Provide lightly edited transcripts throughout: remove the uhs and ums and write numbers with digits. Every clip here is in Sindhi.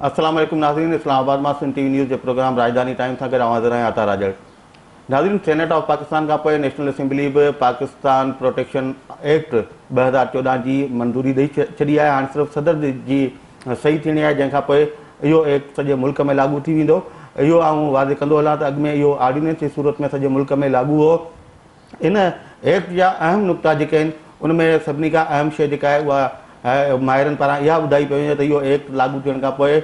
السلام عليڪم ناظرين اسلام آباد مان سنڌ ٽي وي نيوز جي پروگرام راڄڌاني ٽائيم سان گڏ آئون حاضر آهيان عطا راڄڙ. ناظرين سينيٽ آف پاڪستان کان پوء نيشنل اسيمبلي به پاڪستان پروٽيڪشن ايڪٽ 2014 جي منظوري ڏئي ڇڏي آهي هاڻي صرف صدر جي صحيح ٿيڻي آهي جنهن کان پوء اهو ايڪٽ سڄي ملڪ ۾ لاڳو ٿي ويندو اهو آئون واضح ڪندو هلان ته اڳ ۾ اهو آرڊيننس جي صورت ۾ سڄي ملڪ ۾ لاڳو هو ان ايڪٽ جا اهم نقطا جيڪي آهن ان ۾ سڀني کان اهم شيء جيڪا آهي اها ماهرن پاران اها ٻڌائي پئي وڃي ته اهو ايڪٽ لاڳو ٿيڻ کان پوء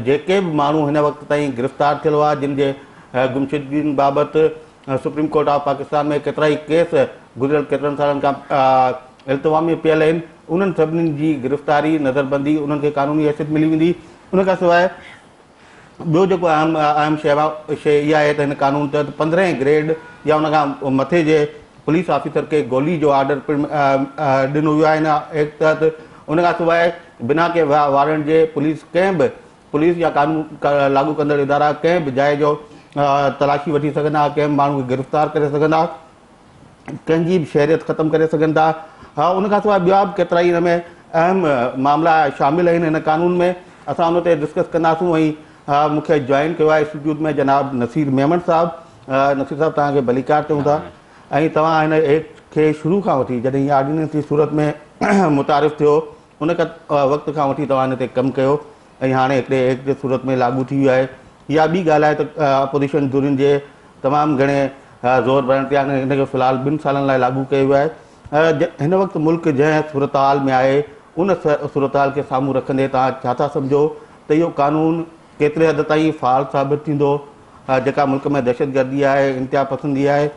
جيڪي به ماڻهو هن وقت تائين گرفتار ٿيل هئا جن جي گمشدگين بابت سپريم ڪورٽ آف پاڪستان ۾ ڪيترائي ڪيس گذريل ڪيترن سالن کان التوا ۾ پيل آهن انهن سڀني جي گرفتاري نظربندي انهن کي قانوني حيثيت ملي ويندي ان کان سواء ٻيو جيڪو اهم اهم شيء شيء اها آهي ته هن قانون تحت پندرهين گريڊ يا ان کان مٿي جي پوليس آفيسر کي گولي جو آرڊر پڻ ڏنو ويو آهي هن ايڪٽ تحت ان کان سواء بنا ڪنهن وارنٽ جي پوليس ڪنهن به پوليس يا قانون لاڳو ڪندڙ ادارا ڪنهن به جاء جو تلاشي وٺي سگهندا ڪنهن به ماڻهو کي گرفتار ڪري سگهندا ڪنهن جي به شهريت ختم ڪري سگهن ٿا. ها ان کان سواء ٻيا به ڪيترائي ان ۾ اهم معاملا شامل آهن هن قانون ۾ اسان ان تي ڊسڪس ڪنداسون ۽ مون کي جوائن ڪيو آهي اسٽوڊيو ۾ جناب نصير ميمڻ صاحب نصير صاحب توهان کي ڀليڪار چئون ٿا ۽ توهان هن ايڪٽ کي شروع کان وٺي جڏهن هي آرڊيننس جي صورت ۾ متعارف ٿيو ان وقت کان وٺي توهان هن تي ڪم ڪيو ۽ هاڻي هڪڙي ايڪٽ جي صورت ۾ لاڳو ٿي ويو آهي. اها ٻي ڳالهه آهي ته اپوزيشن ڌرين جي تمام گهڻي زور ڀرڻ تي هاڻي هن کي في الحال ٻن سالن لاء لاڳو ڪيو ويو آهي. هن وقت ملڪ جنهن صورتحال ۾ آهي ان صورتحال کي سامهون رکندي توهان ڇا ٿا سمجهو ته اهو قانون ڪيتري حد تائين فعال ثابت ٿيندو؟ جيڪا ملڪ ۾ دهشتگردي آهي، انتها پسندي آهي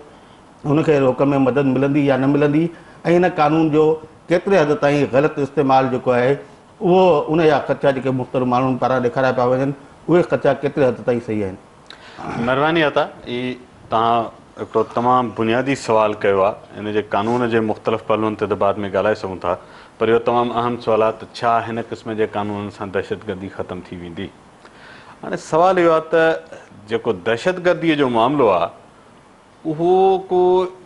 ان کي روڪڻ ۾ مدد ملندي يا نه ملندي ۽ هن قانون جو ڪيتري حد تائين غلط استعمال جيڪو آهي اهو ان جا خدشا جيڪي مختلف ماڻهن پاران ڏيکاريا پيا وڃن اهي خدشا ڪيتري حد تائين صحيح آهن؟ مھرباني عطا هي توهان هڪڙو تمام بنيادي سوال ڪيو آهي ان جي قانون جي مختلف پهلوئن تي ته بعد ۾ ڳالهائي سگهون ٿا پر اهو تمام اهم سوال آهي ته ڇا هن قسم جي قانونن سان دهشتگردي ختم ٿي ويندي؟ هاڻي سوال اهو آهي ته جيڪو دهشتگردي جو معاملو آهي اهو ڪو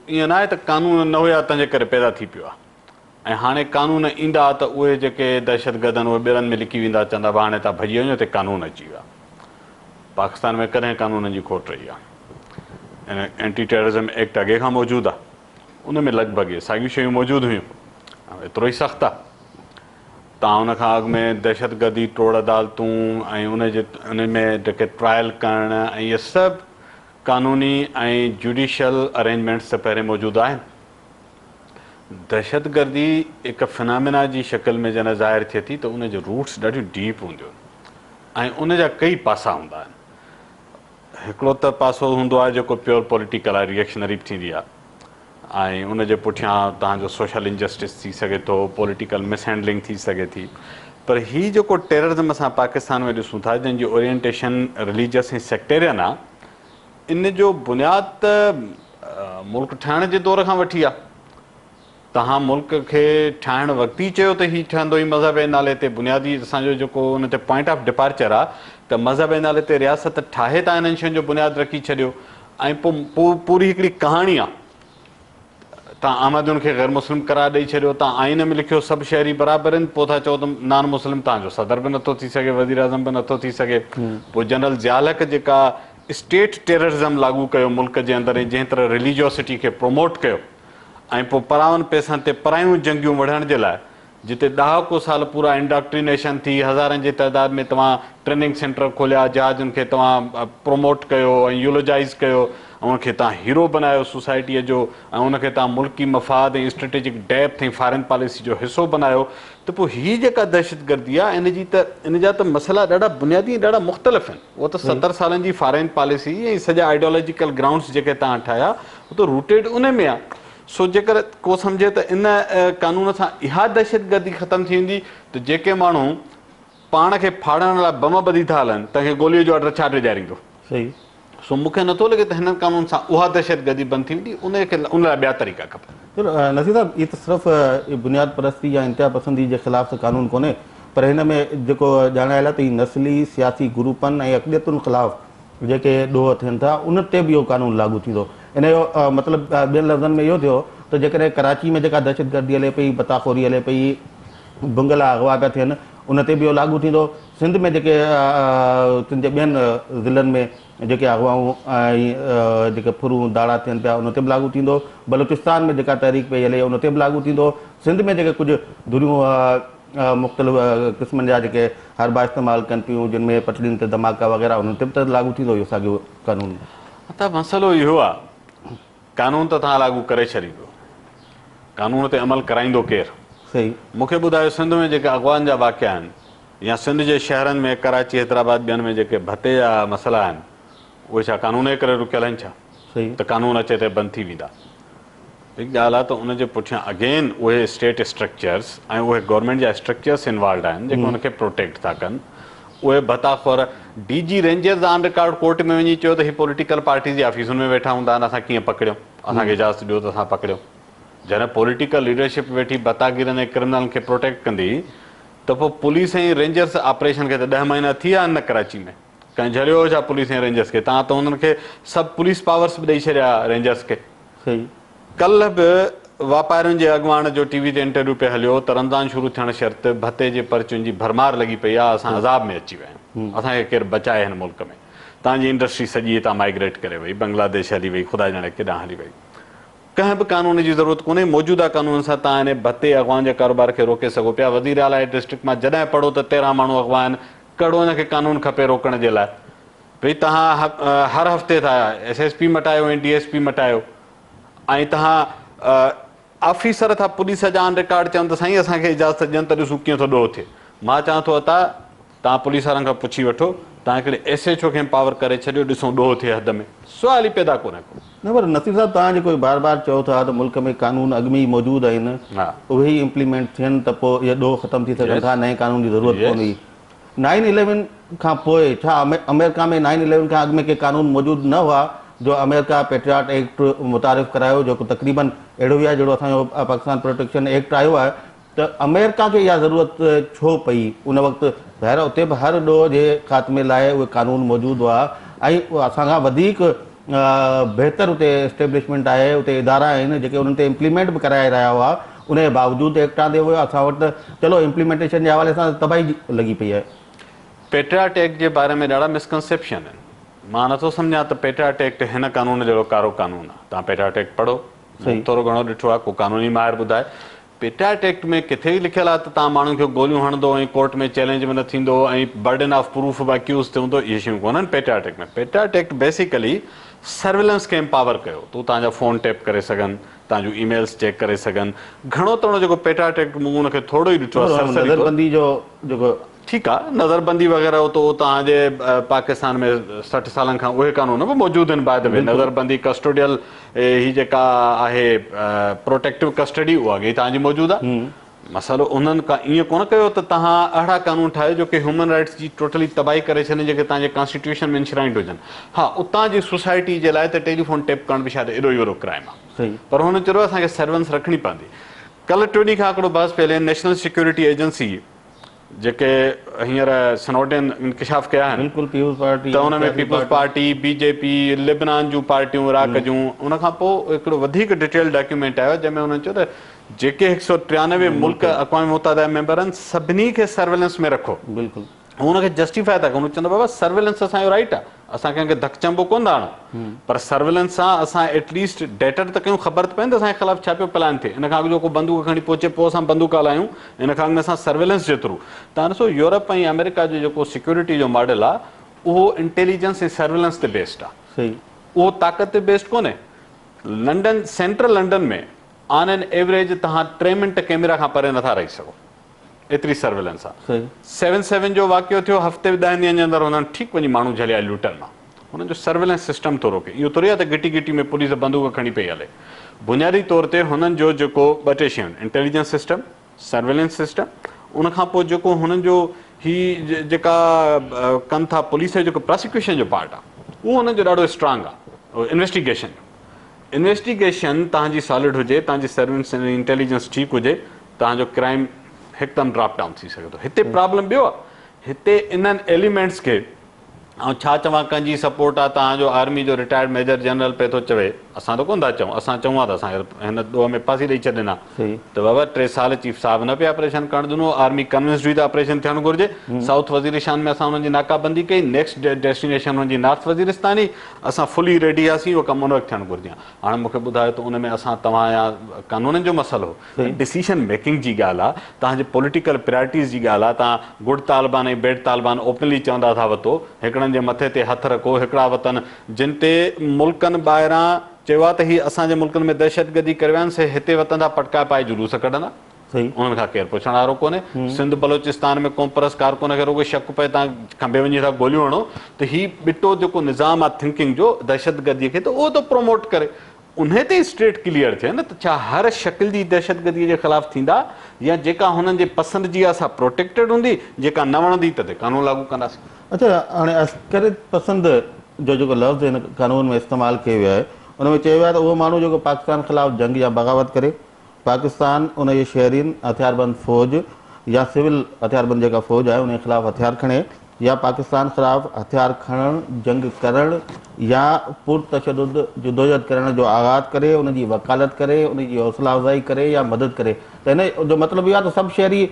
ائين ناهي ته قانون نه هيا تنهنجي ڪري پيدا ٿي پيو آهي. ۽ هاڻي قانون ايندا ته اهي جيڪي دهشتگرد آهن اهي ٻيڙن ۾ لڪي ويندا چوندا ڀا هاڻي تان ڀڄي وڃو هتي قانون اچي ويا پاڪستان ۾ ڪڏهن قانونن جي کوٽ رهي آهي ان اينٽي ٽيررزم ايڪٽ اڳي کان موجود آهي ان ۾ لڳ ڀڳ اهي ساڳيون شيون موجود هيون ايترو ئي سخت آهي تان ان کان اڳ ۾ دهشتگردي ٽوڙ عدالتون ۽ ان جي ان ۾ جيڪي ٽرائل ڪرڻ ۽ اهي سڀ قانوني ۽ جوڊيشل ارينجمينٽس ته پهرين موجود آهن دهشتگردي هڪ فنامينا جي شڪل ۾ جڏهن ظاهر ٿئي ٿي ته ان جون روٽس ڏاڍيون ڊيپ هونديون آهن ۽ ان جا ڪئي پاسا هوندا آهن. هڪڙو ته پاسو هوندو آهي جيڪو پيور پوليٽيڪل آهي، ريئڪشنري به ٿيندي آهي ۽ ان جي پٺيان توهان جو سوشل انجسٽس ٿي سگهي ٿو، پوليٽيڪل مس هينڊلنگ ٿي سگهي ٿي. پر هي جيڪو ٽيررزم اسان پاڪستان ۾ ڏسون ٿا جنهن جي اورينٽيشن رليجس ۽ سيڪٽيرين آهي، ان جو بنياد ته ملڪ ٺهڻ جي دور کان وٺي آ. توهان ملڪ کي ٺاهڻ وقت ئي چيو ته هي ٺهندو ئي مذهب جي نالي تي. بنيادي اسان جو جيڪو ان تي پوائنٽ آف ڊپارچر آ ته مذهب جي نالي تي رياست ٺاهي توهان انهن شين جو بنياد رکي ڇڏيو ۽ پوء پوري هڪڙي ڪهاڻي آ. توهان احمدين کي غير مسلم قرار ڏئي ڇڏيو، توهان آئين ۾ لکيو سڀ شهري برابر آهن، پوء ٿا چئو ته نان مسلم توهان جو صدر به نٿو ٿي سگهي، وزيراعظم به نٿو ٿي سگهي. پوء جنرل ضياء الحق جيڪا اسٽيٽ ٽيررزم لاڳو ڪيو ملڪ جي اندر ۽ جنهن طرح رليجوسٽي کي پروموٽ ڪيو ۽ پوء پراون پئسن تي پرايون جنگيون وڙهڻ جي لاء جتي ڏهاڪو سال پورا انڊاڪٽرينيشن ٿي، هزارن جي تعداد ۾ توهان ٽريننگ سينٽر کوليا، جهازن کي توهان پروموٽ ڪيو ۽ يولوجائيز ڪيو ۽ ان کي توهان هيرو بنايو سوسائٽيء جو ۽ ان کي توهان ملڪي مفاد ۽ اسٽريٽجڪ ڊيپٿ ۽ فارين پاليسي جو حصو بنايو ته پوء هي جيڪا دهشتگردي آهي ان جي ته ان جا ته مسئلا ڏاڍا بنيادي ۽ ڏاڍا مختلف آهن. اهو ته 70 سالن جي فارين پاليسي ۽ سڄا آئيڊيالاجيڪل گرائونڊس جيڪي توهان ٺاهيا اهو ته روٽيڊ ان ۾ آهي. سو جيڪر ڪو سمجهي ته ان قانون سان اها دهشتگردي ختم ٿي ويندي ته جيڪي ماڻهو پاڻ کي ڦاڙڻ لاء بم ٻڌي ٿا هلن تنهن کي گوليء جو آرڊر ڇا ڊيڄاريندو؟ صحيح. سو مون کي نٿو لڳي ته هن قانون سان اها دهشتگردي بند ٿي ويندي، ان کي ان لاء ٻيا طريقا کپن. چلو نصير صاحب هي ته صرف بنياد پرستي يا انتها پسندي جي خلاف ته قانون ڪونهي پر هن ۾ جيڪو ڄاڻايل آهي ته هي نسلي، سياسي گروپن ۽ اقليتن خلاف جيڪي ڏوهه ٿين ٿا ان تي به اهو قانون لاڳو ٿيندو. ان جو مطلب ٻين لفظن ۾ اهو ٿيو ته جيڪڏهن ڪراچي ۾ جيڪا دهشتگردي هلي پئي، ڀتاخوري هلي پئي، بنگلا اغوا پيا ٿين ان تي به اهو لاڳو ٿيندو. سنڌ ۾ جيڪي سنڌ جي ٻين ضلعن ۾ جيڪي اغوائون ۽ جيڪي ڦرون ڌاڙا ٿين پيا ان تي به لاڳو ٿيندو، بلوچستان ۾ جيڪا تحريڪ پئي هلي ان تي به لاڳو ٿيندو، سنڌ ۾ جيڪي ڪجهه ڌريون مختلف قسمن جا جيڪي حربا استعمال ڪن پيون جن ۾ پٽڙين تي ڌماڪا وغيره انهن تي به ته لاڳو ٿيندو اهو ساڳيو قانون. ته مسئلو اهو آ قانون ته توهان لاڳو ڪري ڇڏيندو قانون تي عمل ڪرائيندو ڪير؟ صحيح. مون کي ٻڌايو سنڌ ۾ جيڪي اغوائن جا واقعا آهن يا سنڌ جي شهرن ۾ ڪراچي حيدرآباد ٻين ۾ جيڪي ڀتي جا مسئلا آهن اهي ڇا قانون جي ڪري رڪيل آهن ڇا؟ صحيح. ته قانون اچي ته بند ٿي ويندا. هڪ ڳالهه آهي ته ان جي پٺيان اگين اهي اسٽيٽ اسٽرڪچرس ۽ اهي گورنمينٽ جا اسٽرڪچرس انوالوڊ آهن جيڪي ان کي پروٽيڪٽ ٿا ڪن. اهي ڀتا خور D G rangers on record court ۾ وڃي چيو ته هي پوليٽيڪل پارٽيز جي آفيسن ۾ ويٺا هوندا آهن اسان ڪيئن پڪڙيون اسان کي اجازت ڏيو ته اسان پڪڙيون. جڏهن پوليٽيڪل ليڊرشپ ويٺي ڀتاگيرن ۽ ڪرمنلن کي پروٽيڪٽ ڪندي ته پوء پوليس ۽ رينجرس آپريشن کي ته ڏهه مهينا ٿي ويا آهن نه ڪراچي ۾ ڪنهن جهليو هو ڇا پوليس ۽ رينجرس کي توهان ته انهن کي سڀ پوليس پاورس به ڏئي ڇڏيا رينجرس کي. صحيح. ڪلهه به واپارين جي اڳواڻ جو ٽي وي تي انٽرويو پئي هليو ته رمضان شروع ٿيڻ شرط ڀتي جي پرچين جي ڀرمار لڳي پئي آهي اسان عذاب ۾ اچي ويا آهيون اسان کي ڪير بچائي هن ملڪ ۾ توهان جي انڊسٽري سڄي هتان مائگريٽ ڪري وئي بنگلاديش هلي وئي خدا ڄاڻي ڪيڏانهن هلي وئي. ڪنهن به قانون جي ضرورت ڪونهي، موجوده قانونن سان توهان انهي ڀتي اغوائن جي ڪاروبار کي روڪي سگهو پيا، وزير اعليٰ جي ڊسٽرڪٽ مان جڏهن پڙهو ته 13 ماڻهو اغوا آهن، ڪهڙو ان کي قانون کپي روڪڻ جي لاء؟ ڀئي توهان هر هفتي ٿا ايس ايس پي مٽايو ۽ ڊي ايس پي مٽايو ۽ توهان آفيسر ٿا پوليس جا آن رڪارڊ چون ته سائين اسان کي اجازت ڏين ته ڏسون ڪيئن ٿو ڏوهه ٿئي، مان چوان ٿو عطا توهان پوليس وارن کان پڇي وٺو، توهان هڪڙي ايس ايڇ او کي امپاور ڪري ڇڏيو، ڏسون ڏوهه ٿئي حد ۾، سوال ئي پيدا ڪونهي ڪو. نه پر نصير صاحب توهان جيڪو بار بار چئو ٿا ته ملڪ ۾ قانون اڳ ۾ ئي موجود آهن اهي ئي امپليمينٽ ٿين ته پوء اهي ڏوهه ختم ٿي سگهن ٿا نئين قانون جي ضرورت ڪونهي. نائين اليون کان پوء ڇا آمريڪا ۾ نائين اليون کان اڳ ۾ ڪي قانون موجود نه هئا جو آمريڪا پيٽرياٽ ايڪٽ متعارف ڪرايو جيڪو تقريبن اهڙو ئي آهي جهڙو اسان جو پاڪستان پروٽيڪشن ايڪٽ آيو آهي ته آمريڪا کي اها ضرورت ڇو پئي؟ ان وقت ظاهر آهي اتي به هر ڏوهه جي خاتمي لاء اهي قانون موجود هئا ۽ اسان کان وڌيڪ بهتر اتي اسٽيبلشمينٽ آهي، اتي ادارا آهن جيڪي انهن تي امپليمينٽ به ڪرائي رهيا هئا، ان جي باوجود ايڪٽ آندي ويو، اسان وٽ ته چلو امپليمينٽيشن جي حوالي سان تباهي لڳي پئي آهي. پيٽرياٽ ايڪٽ جي باري ۾ ڏاڍا مسڪنسيپشن آهن. مان نٿو سمجهان ته پيٽرياٽ ايڪٽ هن قانون جهڙو ڪارو قانون آهي. توهان پيٽرياٽ ايڪٽ پڙهو. مون ٿورو گهڻو ڏٺو آهي، ڪو قانوني ماهر ٻڌائي. پيٽا ايڪٽ ۾ ڪٿي ئي لکيل آهي ته توهان ماڻهن کي گوليون هڻندو ۽ ڪورٽ ۾ چئلينج به نه ٿيندو ۽ برڊن آف پروف به اڪيوز تي هوندو اهي شيون ڪونهن PETA act ۾ PETA act basically surveillance کي امپاور ڪيو ته هو توهان جا فون ٽيپ ڪري سگهن توهان جون اي ميلز چيڪ ڪري سگهن گهڻو تڻو جيڪو پيٽا ايڪٽ مون ان کي ٿورو ئي ڏٺو آهي سرسري طور نظربندي جو جيڪو ٺيڪ آ نظربندي وغيره اهو ته توهان جي پاڪستان ۾ 60 سالن کان اهي قانون به موجود آهن باء the V نظربندي ڪسٽوڊيل هي جيڪا آهي پروٽيڪٽو ڪسٽڊي اها اڳي ئي توهان جي موجود آ مسئلو انهن ڪا ائين ڪونه ڪيو ته توهان اهڙا قانون ٺاهيو جو ڪي هيومن رائٽس جي ٽوٽلي تباهي ڪري ڇڏين جيڪي توهان جي ڪانسٽيٽيوشن ۾ انشرائنڊ هجن ها اتان جي سوسائٽي جي لاء ته ٽيليفون ٽيپ ڪرڻ به شايد ايڏو ئي وڏو ڪرائم آ پر هنن چيو اسان کي سرويلنس رکڻي پوندي ڪلهه ٽيون ڏينهن کان هڪڙو بحث پيو هلي نيشنل سيڪيورٽي ايجنسي جيڪي هينئر سنوڊين انڪشاف ڪيا آهن بلڪل پيپلز پارٽي ته ان ۾ peoples party, B J P, لبنان جون پارٽيون، عراق جون، ان کان پوء هڪڙو وڌيڪ ڊٽيل ڊاڪيومينٽ آيو جنهن ۾ انهن چيو ته جيڪي 193 ملڪ اقوام متحده جا ميمبر آهن سڀني کي سرويلنس ۾ رکو. بلڪل. هو ان کي جسٽيفائي ٿا ڪن هو چون ٿا بابا سرويلنس اسان جو رائيٽ آهي اسان ڪنهن کي ڌڪ چنبو ڪونه ٿا هڻون پر سرويلنس سان اسان ايٽ ليسٽ ڊيٽر ته ڪيون خبر ته پئي نه ته اسان جي خلاف ڇا پيو پلان ٿئي ان کان اڳ جو ڪو بندوق کڻي پهچي پوء اسان بندوق هلايون ان کان اڳ ۾ اسان سرويلنس جي ٿرو تان ڏسو يورپ ۽ آمريڪا جو جيڪو سيڪيورٽي جو ماڊل آهي اهو انٽيليجنس ۽ سرويلنس تي بيسڊ آهي صحيح اهو طاقت تي بيسڊ ڪونهي London central London ۾ on an average توهان 3 منٽ ڪيميرا کان پري نٿا رهي سگهو ايتري سرويلنس آ. سيون سيون جو واقعو ٿيو هفتي ڏهن ڏينهن جي اندر هنن ٺيڪ وڃي ماڻهو جهليا لوٽن مان. هنن جو سرويلنس سسٽم ٿو روڪي. اهو ٿوري آ ته گهٽي گهٽي ۾ پوليس بندوق کڻي پئي هلي. بنيادي طور تي هنن جو جيڪو ٻه ٽي شيون انٽيليجنس سسٽم، سرويلنس سسٽم ان کان پوء جيڪو هنن جو هي جيڪا ڪن ٿا پوليس جو جيڪو پراسيڪيوشن جو پارٽ آ اهو هنن جو ڏاڍو اسٽرانگ آ انويسٽيگيشن جو. انويسٽيگيشن توهان جي سالڊ هجي توهان جي سرويلنس ۽ انٽيليجنس ٺيڪ هجي توهان جو ڪرائيم هڪدم ڊراپ ڊائون ٿي سگهي ٿو. هتي پرابلم ٻيو آ هتي انهن ايليمينٽس کي آئون ڇا چوان ڪنهن جي سپورٽ آ توهان جو آرمي جو رٽائرڊ ميجر جنرل پئي ٿو چوي اسان ته ڪونه ٿا چئون، اسان چئون ها ته اسان کي هن ڏوهه ۾ ڦاسي ڏئي ڇڏين ها ته بابا 3 سال چيف صاحب نه پئي آپريشن ڪرڻ ڏنو، آرمي ڪنونسڊ هئي ته آپريشن ٿيڻ گهرجي، سائوٿ وزيرشان ۾ اسان انهن جي ناڪابندي ڪئي، نيڪسٽ ڊيسٽينيشن انهن جي نارٿ وزيرستان هئي، اسان فلي ريڊي هئاسين، اهو ڪم ان وقت ٿيڻ گهرجي ها. هاڻي مون کي ٻڌايو ته ان ۾ اسان توهان يا قانونن جو مسئلو هو؟ ڊسيشن ميڪنگ جي ڳالهه آ، توهان جي پوليٽيڪل پرائرٽيز جي ڳالهه آ، توهان good Taliban ۽ bad Taliban openly چوندا ٿا وتو، هڪڙن جي مٿي تي هٿ رکو، هڪڙا وتن جن تي ملڪن ٻاهران چيو آ ته هي اسان جي ملڪن ۾ دهشتگردي ڪري ويا آهن سي هتي وتن ٿا پٽڪا پائي جلوس ڪڍندا. انهن کان ڪير پڇڻ وارو ڪونهي. سنڌ بلوچستان ۾ قومپرست ڪارڪن کي رڳو شڪ پئي تان کنڀي وڃي ٿا گوليون هڻو ته هي ٻٽو جيڪو نظام آ ٿنڪنگ جو دهشتگردي کي ته اهو ٿو پروموٽ ڪري. انهي تي اسٽريٽ ڪليئر ٿئي نه ته ڇا هر شڪل جي دهشتگردي جي خلاف ٿيندا يا جيڪا هنن جي پسند جي آ سا پروٽيڪٽيڊ هوندي جيڪا نه وڻندي ته تي قانون لاڳو ڪنداسين. اڇا هاڻي عسڪريت پسند جو جيڪو لفظ هن قانون ۾ استعمال ڪيو ويو آهي ان ۾ چيو ويو آهي ته اهو ماڻهو جيڪو پاڪستان خلاف جنگ يا بغاوت ڪري، پاڪستان، ان جي شهرين، هٿياربند فوج يا سول هٿياربند جيڪا فوج آهي ان جي خلاف هٿيار کڻي يا پاڪستان خلاف هٿيار کڻڻ، جنگ ڪرڻ يا پرتشدد جدوجهد ڪرڻ جو آغاز ڪري، ان جي وڪالت ڪري، ان جي حوصلا افزائي ڪري يا مدد ڪري ته هن جو مطلب اهو آهي ته سڀ شهري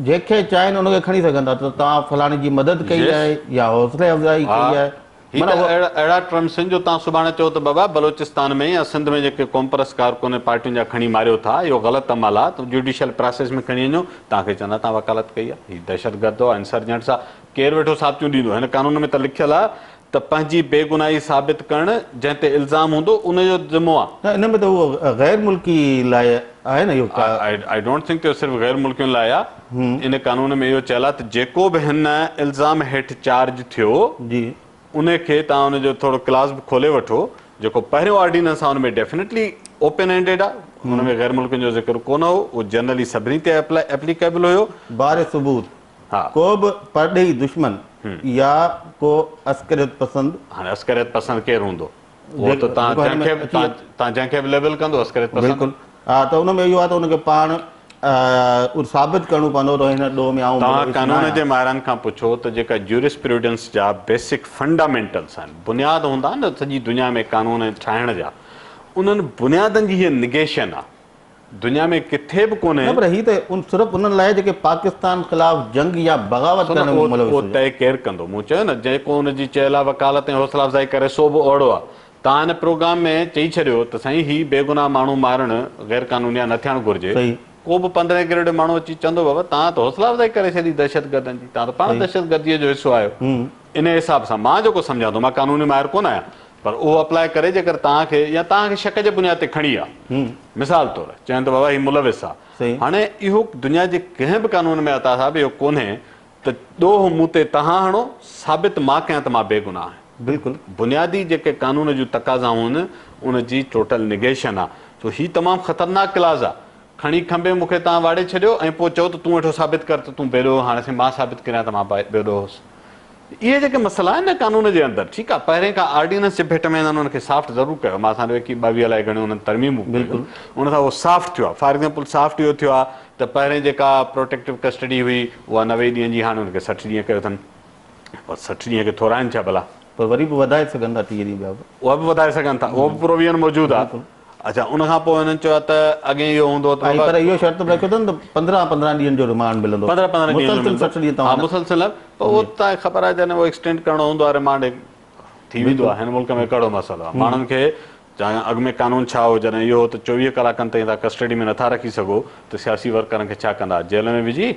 جنهن کي چاهين ان کي کڻي سگهن ٿا ته توهان فلاڻي جي مدد ڪئي آهي يا حوصلي افزائي ڪئي آهي. هي ته اهڙا ٽرمس آهن جو توهان سڀاڻي چئو ته بابا بلوچستان ۾ يا سنڌ ۾ جيڪي قومپرست ڪارڪن ۽ پارٽين جا کڻي ماريو ٿا اهو غلط عمل آهي ته جوڊيشل پراسيس ۾ کڻي وڃو توهان کي چوندا توهان وڪالت ڪئي آهي هي دهشتگرد هئا انسرجنٽس ها ڪير ويٺو ثابتيون ڏيندو هن قانون ۾ ته لکيل آهي ته پنهنجي بيگناهي ثابت ڪرڻ جنهن تي الزام هوندو ان جو ذمو آهي. نه ان ۾ ته اهو غير ملڪي لاء آهي نه اهو. I don't think ته اهو صرف غير ملڪين لاء آهي. ان قانون ۾ اهو چيل آهي ته جيڪو به هن الزام هيٺ چارج ٿيو ان کي توهان ان جو ٿورو ڪلاز به کولي وٺو جيڪو پهريون آرڊيننس آهي ان ۾ ڊيفنيٽلي اوپن اينڊيڊ آهي ان ۾ غير ملڪين جو ذڪر ڪونه هو اهو جنرلي سڀني تي ايپليڪيبل هيو. بار ثبوت ڪو به پرڏيهي دشمن يا ڪو عسڪريت پسند. هاڻي عسڪريت پسند ڪير هوندو؟ اهو ته توهان جنهن کي به توهان جنهن کي به ليبل ڪندو عسڪريت پسند. بلڪل ها ته ان ۾ اهو آهي ته ان کي پاڻ اهو ثابت ڪرڻو پوندو ته هن ڏوهه ۾ آئون توهان ملوث نه قانون آهيان. جي ماهرن کان پڇو ته جيڪا جيورسپروڊنس جا بيسڪ فنڊامينٽلس آهن، بنياد هوندا آهن نه سڄي دنيا ۾ قانون ٺاهڻ جا، انهن بنيادن جي هيء نگيشن آهي. دنيا ۾ ڪٿي به ڪونهي. نه پر هي ته ان صرف انهن لاء جيڪي پاڪستان خلاف جنگ يا بغاوت سو نه ڪرڻ ۾ اهو ملوث اهو هجن. طئي ڪير ڪندو؟ مون چيو نه جيڪو ان جي چيل آ وڪالت ۽ حوصلا افزائي ڪري سو به اهڙو آ. توهان هن پروگرام ۾ چئي ڇڏيو ته سائين هي بيگناهه ماڻهو مارڻ غير قانوني آ نه ٿيڻ گهرجي. ڪو به پندرهين گريڊ جو ماڻهو اچي چوندو بابا توهان ته حوصلا افزائي ڪري ڇڏي دهشتگردن جي توهان ته پاڻ دهشتگرديء جو حصو آهيو. انهيء حساب سان مان جيڪو سمجهان ٿو مان قانوني ماهر ڪونه آهيان پر اهو اپلاء ڪري جيڪر توهان کي يا توهان کي شڪ جي بنياد تي کڻي آ مثال طور چين ته بابا هي ملوث آ هاڻي اهو دنيا جي ڪنهن به قانون ۾ عطا صاحب اهو ڪونهي ته ڏوهه مون تي توهان هڻو ثابت مان ڪيان ته مان بيگناهه آهيان. بلڪل. بنيادي جيڪي قانون جون تقاضائون آهن ان جي ٽوٽل نگيشن آ سو هي تمام خطرناڪ ڪلاز آ کڻي کنڀي مون کي توهان واڙي ڇڏيو ۽ پوء چئو ته تون ويٺو ثابت ڪر ته تون بيڏوهه هاڻي سائين مان ثابت ڪريان ته مان بيڏوهه هوس. اهي جيڪي مسئلا آهن نه قانون جي اندر ٺيڪ آهي پهرين کان آرڊيننس جي ڀيٽ ۾ هنن ان کي سافٽ ضرور ڪيو مان اسان جو ايڪيهه ٻاويهه الائي گهڻيون انهن ترميمون ڪيون ان سان اهو سافٽ ٿيو آهي فار ايگزامپل سافٽ اهو ٿيو آهي ته پهرين جيڪا پروٽيڪٽو ڪسٽڊي هئي اها 90 ڏينهن جي هاڻي ان کي 60 ڏينهن ڪيو اٿن پر 60 ڏينهن کي ٿورا آهن ڇا ڀلا؟ پر وري به وڌائي سگهن ٿا 30 ڏينهن ٻيا به. اها به وڌائي سگهن ٿا اهو به پروويزن موجود آهي. اڇا ان کان پوء هنن چيو ته اڳئين اهو هوندو هو ته بابا. پر اهو شرط به رکيو اٿن ته 15 15 ڏينهن جو رمانڊ ملندو. 15 15 ڏينهن جو مسلسل ملندو. 60 ڏينهن توهان ها مسلسل نه پر اهو ته توهان کي خبر آهي جڏهن اهو ايڪسٽينڊ ڪرڻو هوندو آهي رمانڊ ٿي ويندو آهي هن ملڪ ۾ ڪهڙو مسئلو آهي ماڻهن کي اڳ ۾ قانون ڇا هو جڏهن اهو هو ته 24 ڪلاڪن تائين توهان ڪسٽڊي ۾ نٿا رکي سگهو ته سياسي ورڪرن کي ڇا ڪندا جيل ۾ وجهي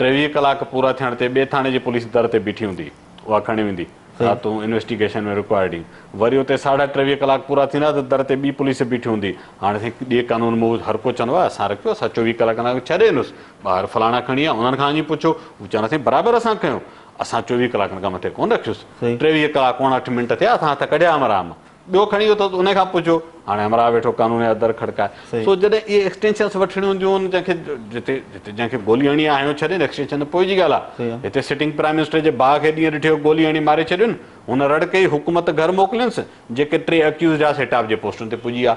23 ڪلاڪ پورا ٿيڻ تي ٻئي ٿاڻي جي پوليس در تي بيٺي هوندي اها کڻي ويندي ها تون انويسٽيگيشن ۾ رڪوائرڊ اين. وري اتي ساڍا 23 ڪلاڪ پورا ٿيندا ته در تي ٻي پوليس بيٺي هوندي. هاڻي سائين ڏي قانون مون هر ڪو چوندو آهي اسان رکيو اسان 24 ڪلاڪن کان اڳ ڇڏينس. ٻاهر فلاڻا کڻي آ انهن کان وڃي پڇو. هو چوندا سائين برابر اسان کنيو. اسان 24 ڪلاڪن کان مٿي ڪونه رکيس. 23 ڪلاڪ 59 منٽ ٿيا اسان هٿ ڪڍيا همراهه مان. ٻيو کڻي ويو اٿس انهي کان پڇو. هاڻي همراهه ويٺو قانون جا در کڙڪائي. سو جڏهن اهي ايڪسٽينشنس وٺڻيون هونديون آهن جنهن کي جتي جتي جنهن کي گولي هڻي آهي هنيو ڇڏين ايڪسٽينشن ته پوء جي ڳالهه آهي. هتي سٽنگ پرائم منسٽر جي ڀاء کي ڏينهن ڏٺي جو گولي هڻي ماري ڇڏين. هن رڙ ڪئي حڪومت گهر موڪلينس. جيڪي ٽي اڪيوزڊ هئا سي ٽاپ جي پوسٽن تي پڄي ويا.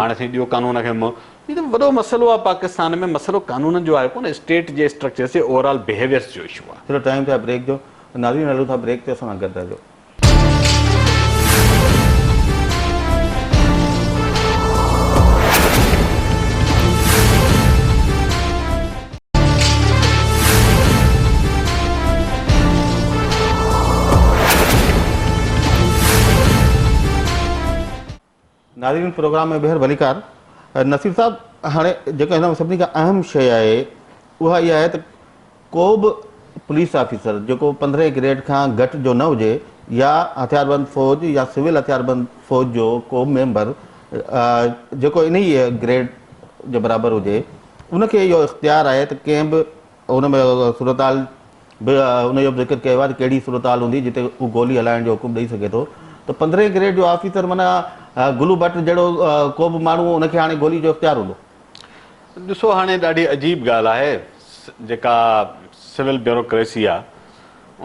هاڻي سائين ڏيو قانون کي منهن. هي ته وڏو مسئلو آهي پاڪستان ۾ مسئلو قانونن جو آهي ڪونه اسٽيٽ جي اسٽرڪچرس جي اوور آل بهيويئرس جو اشو آهي. چلو ٽائيم ٿيو آهي بريڪ جو. ناظرين هلون ٿا بريڪ تي اسان سان گڏ رهجو. ناظرين پروگرام ۾ ٻيهر ڀليڪار. نصير صاحب هاڻي جيڪا هن ۾ سڀني کان اهم شيء آهي اها اها آهي ته ڪو به پوليس آفيسر جيڪو پندرهين گريڊ کان گهٽ جو نه هجي يا هٿياربند فوج يا سول هٿياربند فوج جو ڪو به ميمبر جيڪو انهيء گريڊ جي برابر هجي ان کي اهو اختيار آهي ته ڪنهن به ان ۾ صورتحال به ان جو به ذڪر ڪيو آهي ته ڪهڙي صورتحال هوندي جتي هو گولي هلائڻ جو حڪم ڏئي سگهي ٿو ته پندرهين گريڊ جو آفيسر معنيٰ گلو ڀٽ جهڙو ڪو به ماڻهو ان کي هاڻي گولي جو اختيار هوندو. ڏسو هاڻي ڏاڍي عجيب ڳالهه آهي جيڪا سول بيوروڪريسي آهي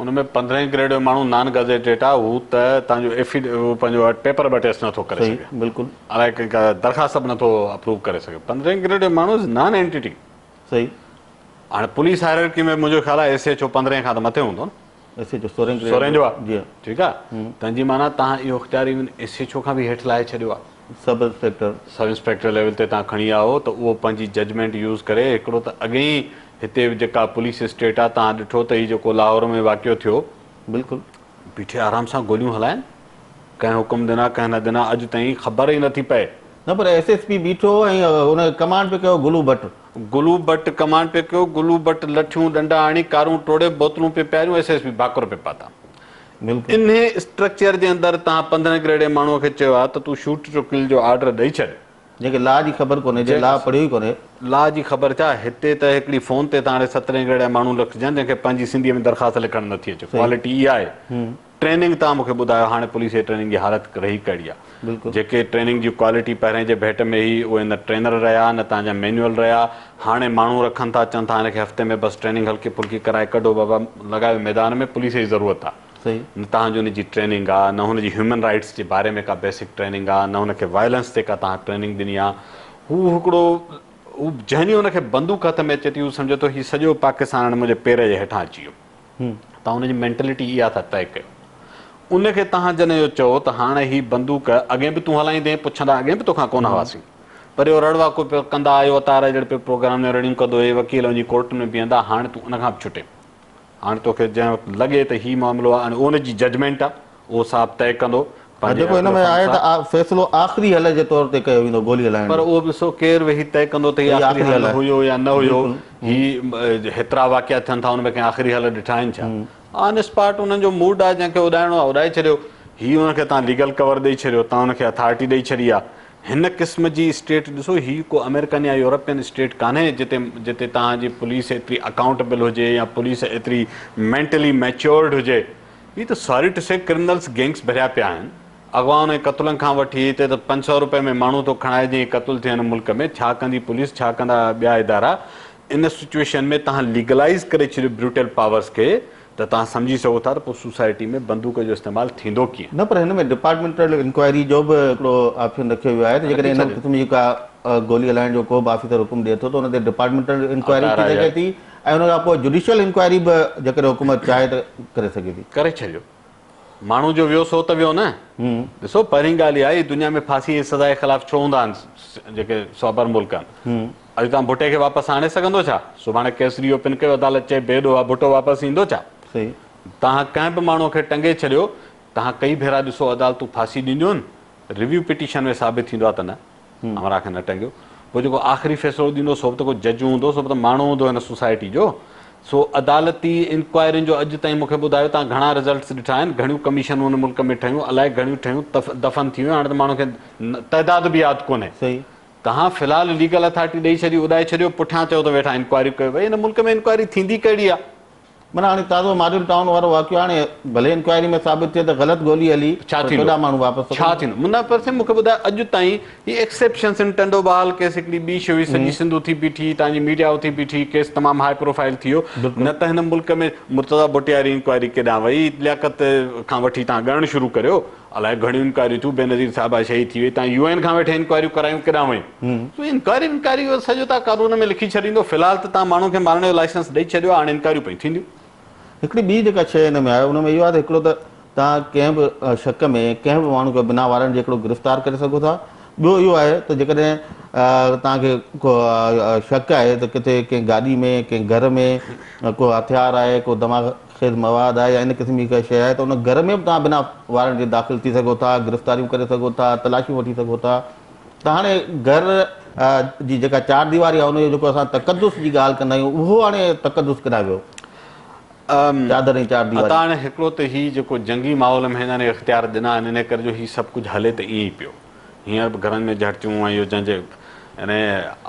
ان ۾ پندرهين گريڊ جو ماڻهو نان گزيٽيڊ آهي هو ته تان جو ايفي پنهنجو پيپر به اٽيسٽ نٿو ڪري سگهي بلڪل الائي درخواست به نٿو اپروو ڪري سگهي پندرهين گريڊ جو ماڻهو از نان اينٽيٽي. صحيح. هاڻي پوليس هائرارڪي ۾ منهنجو خيال آهي ايس ايڇ او پندرهين کان ته مٿي هوندو نه. ايس ايڇ او سورهين گريڊ سورهين جو آهي جي ٺيڪ آهي تنهن جي معنيٰ توهان اهو اختيار ايون ايس ايڇ او کان به هيٺ لاهي ڇڏيو آهي. Sub inspector. Sub inspector level تي توهان کڻي آيو ته اهو پنهنجي ججمينٽ يوز ڪري هڪڙو ته اڳي ئي هتي جيڪا پوليس اسٽيٽ آهي توهان ڏٺو ته هي جيڪو لاهور ۾ واقعو ٿيو. بلڪل. بيٺي آرام سان گوليون هلائن ڪنهن حڪم ڏنا ڪنهن نه ڏنا اڄ تائين خبر ئي نٿي پئي. نه پر ايس ايس پي بيٺو ۽ ان کي ڪمانڊ پئي ڪيو گلو ڀٽ. گلو ڀٽ ڪمانڊ پئي ڪيو گلو ڀٽ لٺيون ڏنڊا هڻي ڪارون ٽوڙي بوتلون پئي پياريون ايس ايس پي ڀاڪر پئي پاتا. بلڪل. انهي اسٽرڪچر جي اندر توهان 15 گريڊ جي ماڻهو کي چيو آهي ته تون شوٽ ٽو ڪل جو آرڊر ڏئي ڇڏ. جنهن کي لا جي خبر ڪونهي جنهن لا پڙهيو ئي ڪونهي. لا جي خبر ڇا هتي ته هڪڙي فون تي ٿا هاڻي سترهين گريڊ جا ماڻهو لکجن جنهن کي پنهنجي سنڌيء ۾ درخواست لکڻ نٿي اچي ڪوالٽي اها آهي. ٽريننگ توهان مون کي ٻڌايو هاڻي پوليس جي ٽريننگ جي حالت رهي ڪهڙي آهي جيڪي ٽريننگ جي ڪوالٽي پهرين جي ڀيٽ ۾ هئي اهي نه ٽرينر رهيا نه توهان جا مينيول رهيا هاڻي ماڻهو رکن ٿا چون ٿا هن کي هفتي ۾ بس ٽريننگ هلڪي ڦلڪي ڪرائي ڪڍو بابا لڳايو ميدان ۾ پوليس جي ضرورت آهي نه توهان جي ان جي ٽريننگ آهي نه هن جي هيومن رائيٽس جي باري ۾ ڪا بيسڪ ٽريننگ آهي نه هن کي وائلنس تي ڪا توهان ٽريننگ ڏني آهي هو هڪڙو هو جنهن ڏينهن هن کي بندوق هٿ ۾ اچي ٿي هو سمجهي ٿو هي سڄو پاڪستان هاڻي منهنجي پير جي هيٺان اچي ويو. توهان ان جي مينٽلٽي اها ٿا طئي ڪيو. ان کي توهان جڏهن اهو چئو ته هاڻ هي بندوق اڳي به تون هلائيندين، پڇندا اڳي به توکان ڪونه هئاسين. پر اهو رڙ واڪو پيو ڪندا آيو اتار جهڙ پيو پروگرام ۾ رڙيون ڪندو هي وڪيل وڃي ڪورٽن ۾ بيهندا، هاڻ تون ان کان به ڇٽين. هاڻ توکي جنهن وقت لڳي ته هي معاملو آهي ۽ ان جي ججمينٽ آهي، اهو صاحب طئي ڪندو پنهنجي جيڪو هن ۾ آهي ته فيصلو آخري حل جي طور تي ڪيو ويندو گولي هلائڻ پر اهو به ڏسو ڪير ويهي طئي ڪندو ته هي آخري حل هيو يا نه هيو. هي هيترا واقعا ٿين ٿا ان ۾ ڪنهن آخري حل ڏٺا آهن ڇا؟ آن اسپاٽ انهن جو موڊ آهي جنهن کي اڏائڻو آهي اڏائي ڇڏيو. هي انهن کي توهان ليگل ڪور ڏئي ڇڏيو، توهان انهن کي اٿارٽي ڏئي ڇڏي آهي. هن قسم جي اسٽيٽ ڏسو هي ڪو آمريڪن يا يورپين اسٽيٽ ڪانهي جتي جتي توهان جي پوليس ايتري اڪائونٽبل هجي يا پوليس ايتري مينٽلي ميچورڊ هجي. هي ته ساري ٽو سي ڪرمنلز گينگس ڀريا پيا آهن. اغوائن ۽ قتلن کان وٺي هتي ته 500 روپئي ۾ ماڻهو ٿو کڻائجي ۽ قتل ٿئي هن ملڪ ۾ ڇا ڪندي پوليس ڇا ڪندا ٻيا ادارا ان سچوئيشن ۾ توهان ليگلائيز ڪري ڇڏيو بروٽل پاورز کي ته توهان سمجهي سگهو ٿا ته پوء سوسائٽي ۾ بندوق جو استعمال ٿيندو ڪيئن. نه پر هن ۾ ڊپارٽمينٽل انڪوائري جو به هڪڙو آپشن رکيو ويو آهي ته جيڪڏهن ان قسم جي ڪا گولي هلائڻ جو ڪو به آفيسر حڪم ڏئي ٿو ته ان تي ڊپارٽمينٽل انڪوائري ٿي سگهي ٿي ۽ ان کان پوء جڊيشل انڪوائري به جيڪڏهن حڪومت چاهي ته ڪري سگهي ٿي. ڪري ڇڏيو. ماڻهو جو ويو سو ته ويو نه. ڏسو پهرين ڳالهه اها آهي دنيا ۾ ڦاسي جي سزا جي خلاف ڇو هوندا آهن جيڪي سوبر ملڪ آهن. اڄ توهان ڀٽي کي واپس آڻي سگهندو ڇا؟ سڀاڻي ڪيس ري اوپن ڪيو عدالت چئي بي ڏوهه آهي ڀٽو واپس ايندو ڇا؟ توهان ڪنهن به ماڻهو کي ٽنگي ڇڏيو توهان ڪئي ڀيرا ڏسو عدالتون ڦاسي ڏينديون آهن ريويو پٽيشن ۾ ثابت ٿيندو آهي ته نه. همراهه کي نه ٽنگيو. پوء جيڪو آخري فيصلو ڏيندو سو به ته ڪو جج هوندو، سو به ته ماڻهو هوندو هن سوسائٽي جو. سو عدالتي انڪوائرين جو اڄ تائين مون کي ٻڌايو توهان گهڻا رزلٽس ڏٺا آهن، گهڻيون ڪميشنون هن ملڪ ۾ ٺهيون، الائي گهڻيون ٺهيون، دفن ٿي ويون، هاڻي ته ماڻهن کي تعداد به ياد ڪونهي. توهان في الحال ليگل اٿارٽي ڏئي ڇڏي، اڏائي ڇڏيو، پٺيان چئو ته ويٺا انڪوائريون ڪيو. ڀئي هن ملڪ ۾ انڪوائري ٿيندي ڪهڙي آهي؟ معنيٰ هاڻي تازو ماڊل ٽائون وارو واقعو هاڻي ڀلي انڪوائري ۾ ثابت ٿئي ته غلط گولي هلي ڇا پر ٿيندو؟ 14 ماڻهو واپس ته ڇا ڪونه. ٿيندو؟ منافر سائين مون کي ٻڌاء اڄ تائين هي ايڪسيپشنس ان ٽنڊو بحال ڪيس هڪڙي ٻي شيء هئي سڄي سنڌ اٿي بيٺي هتان جي ميڊيا اٿي بيٺي ڪيس تمام هاء پروفائيل ٿي ويو نه ته هن ملڪ ۾ مرتضيٰ ڀٽي واري انڪوائري ڪيڏانهن وئي لياقت کان وٺي تان ڳڻڻ شروع ڪريو الائي گهڻيون انڪوائريون ٿيون بينظير صاحبه شهيد ٿي وئي تان يو اين کان ويٺي انڪوائريون ڪرايون ڪيڏانهن ويون سو انڪوائري ونڪوائري اهو سڄو تان قانون ۾ لکي ڇڏيندو في الحال ته تان ماڻهن کي مارڻ جو لائسنس ڏئي ڇڏيو آهي هاڻي انڪوائريون پيون ٿينديون. هڪڙي ٻي جيڪا شيء ان ۾ آهي ان ۾ اهو آهي ته هڪڙو ته توهان ڪنهن به شڪ ۾ ڪنهن به ماڻهو کي بنا وارنٽ جي هڪڙو گرفتار ڪري سگهو ٿا ٻيو اهو آهي ته جيڪڏهن توهان کي ڪو شڪ آهي ته ڪٿي ڪنهن گاڏي ۾ ڪنهن گهر ۾ ڪو هٿيار آهي ڪو دماغ خيز مواد آهي يا ان قسم جي ڪا شيء آهي ته ان گهر ۾ به توهان بنا وارنٽ جي داخل ٿي سگهو ٿا، گرفتاريون ڪري سگهو ٿا، تلاشيون وٺي سگهو ٿا ته هاڻي گهر جي جيڪا چار ديواري آهي ان جو جيڪو اسان تقدس جي ڳالهه ڪندا آهيون اهو هاڻي تقدس ڪيڏانهن ويو؟ چادر ۽ چار ديواري. عطا هاڻي هڪڙو ته هي جيڪو جنگي ماحول ۾ هنن اختيار ڏنا آهن انهي ڪري جو هي سڀ ڪجهه هلي ته ائين ئي پيو. هينئر به گهرن ۾ جهڙتيون ۽ اهو جنهن جي يعني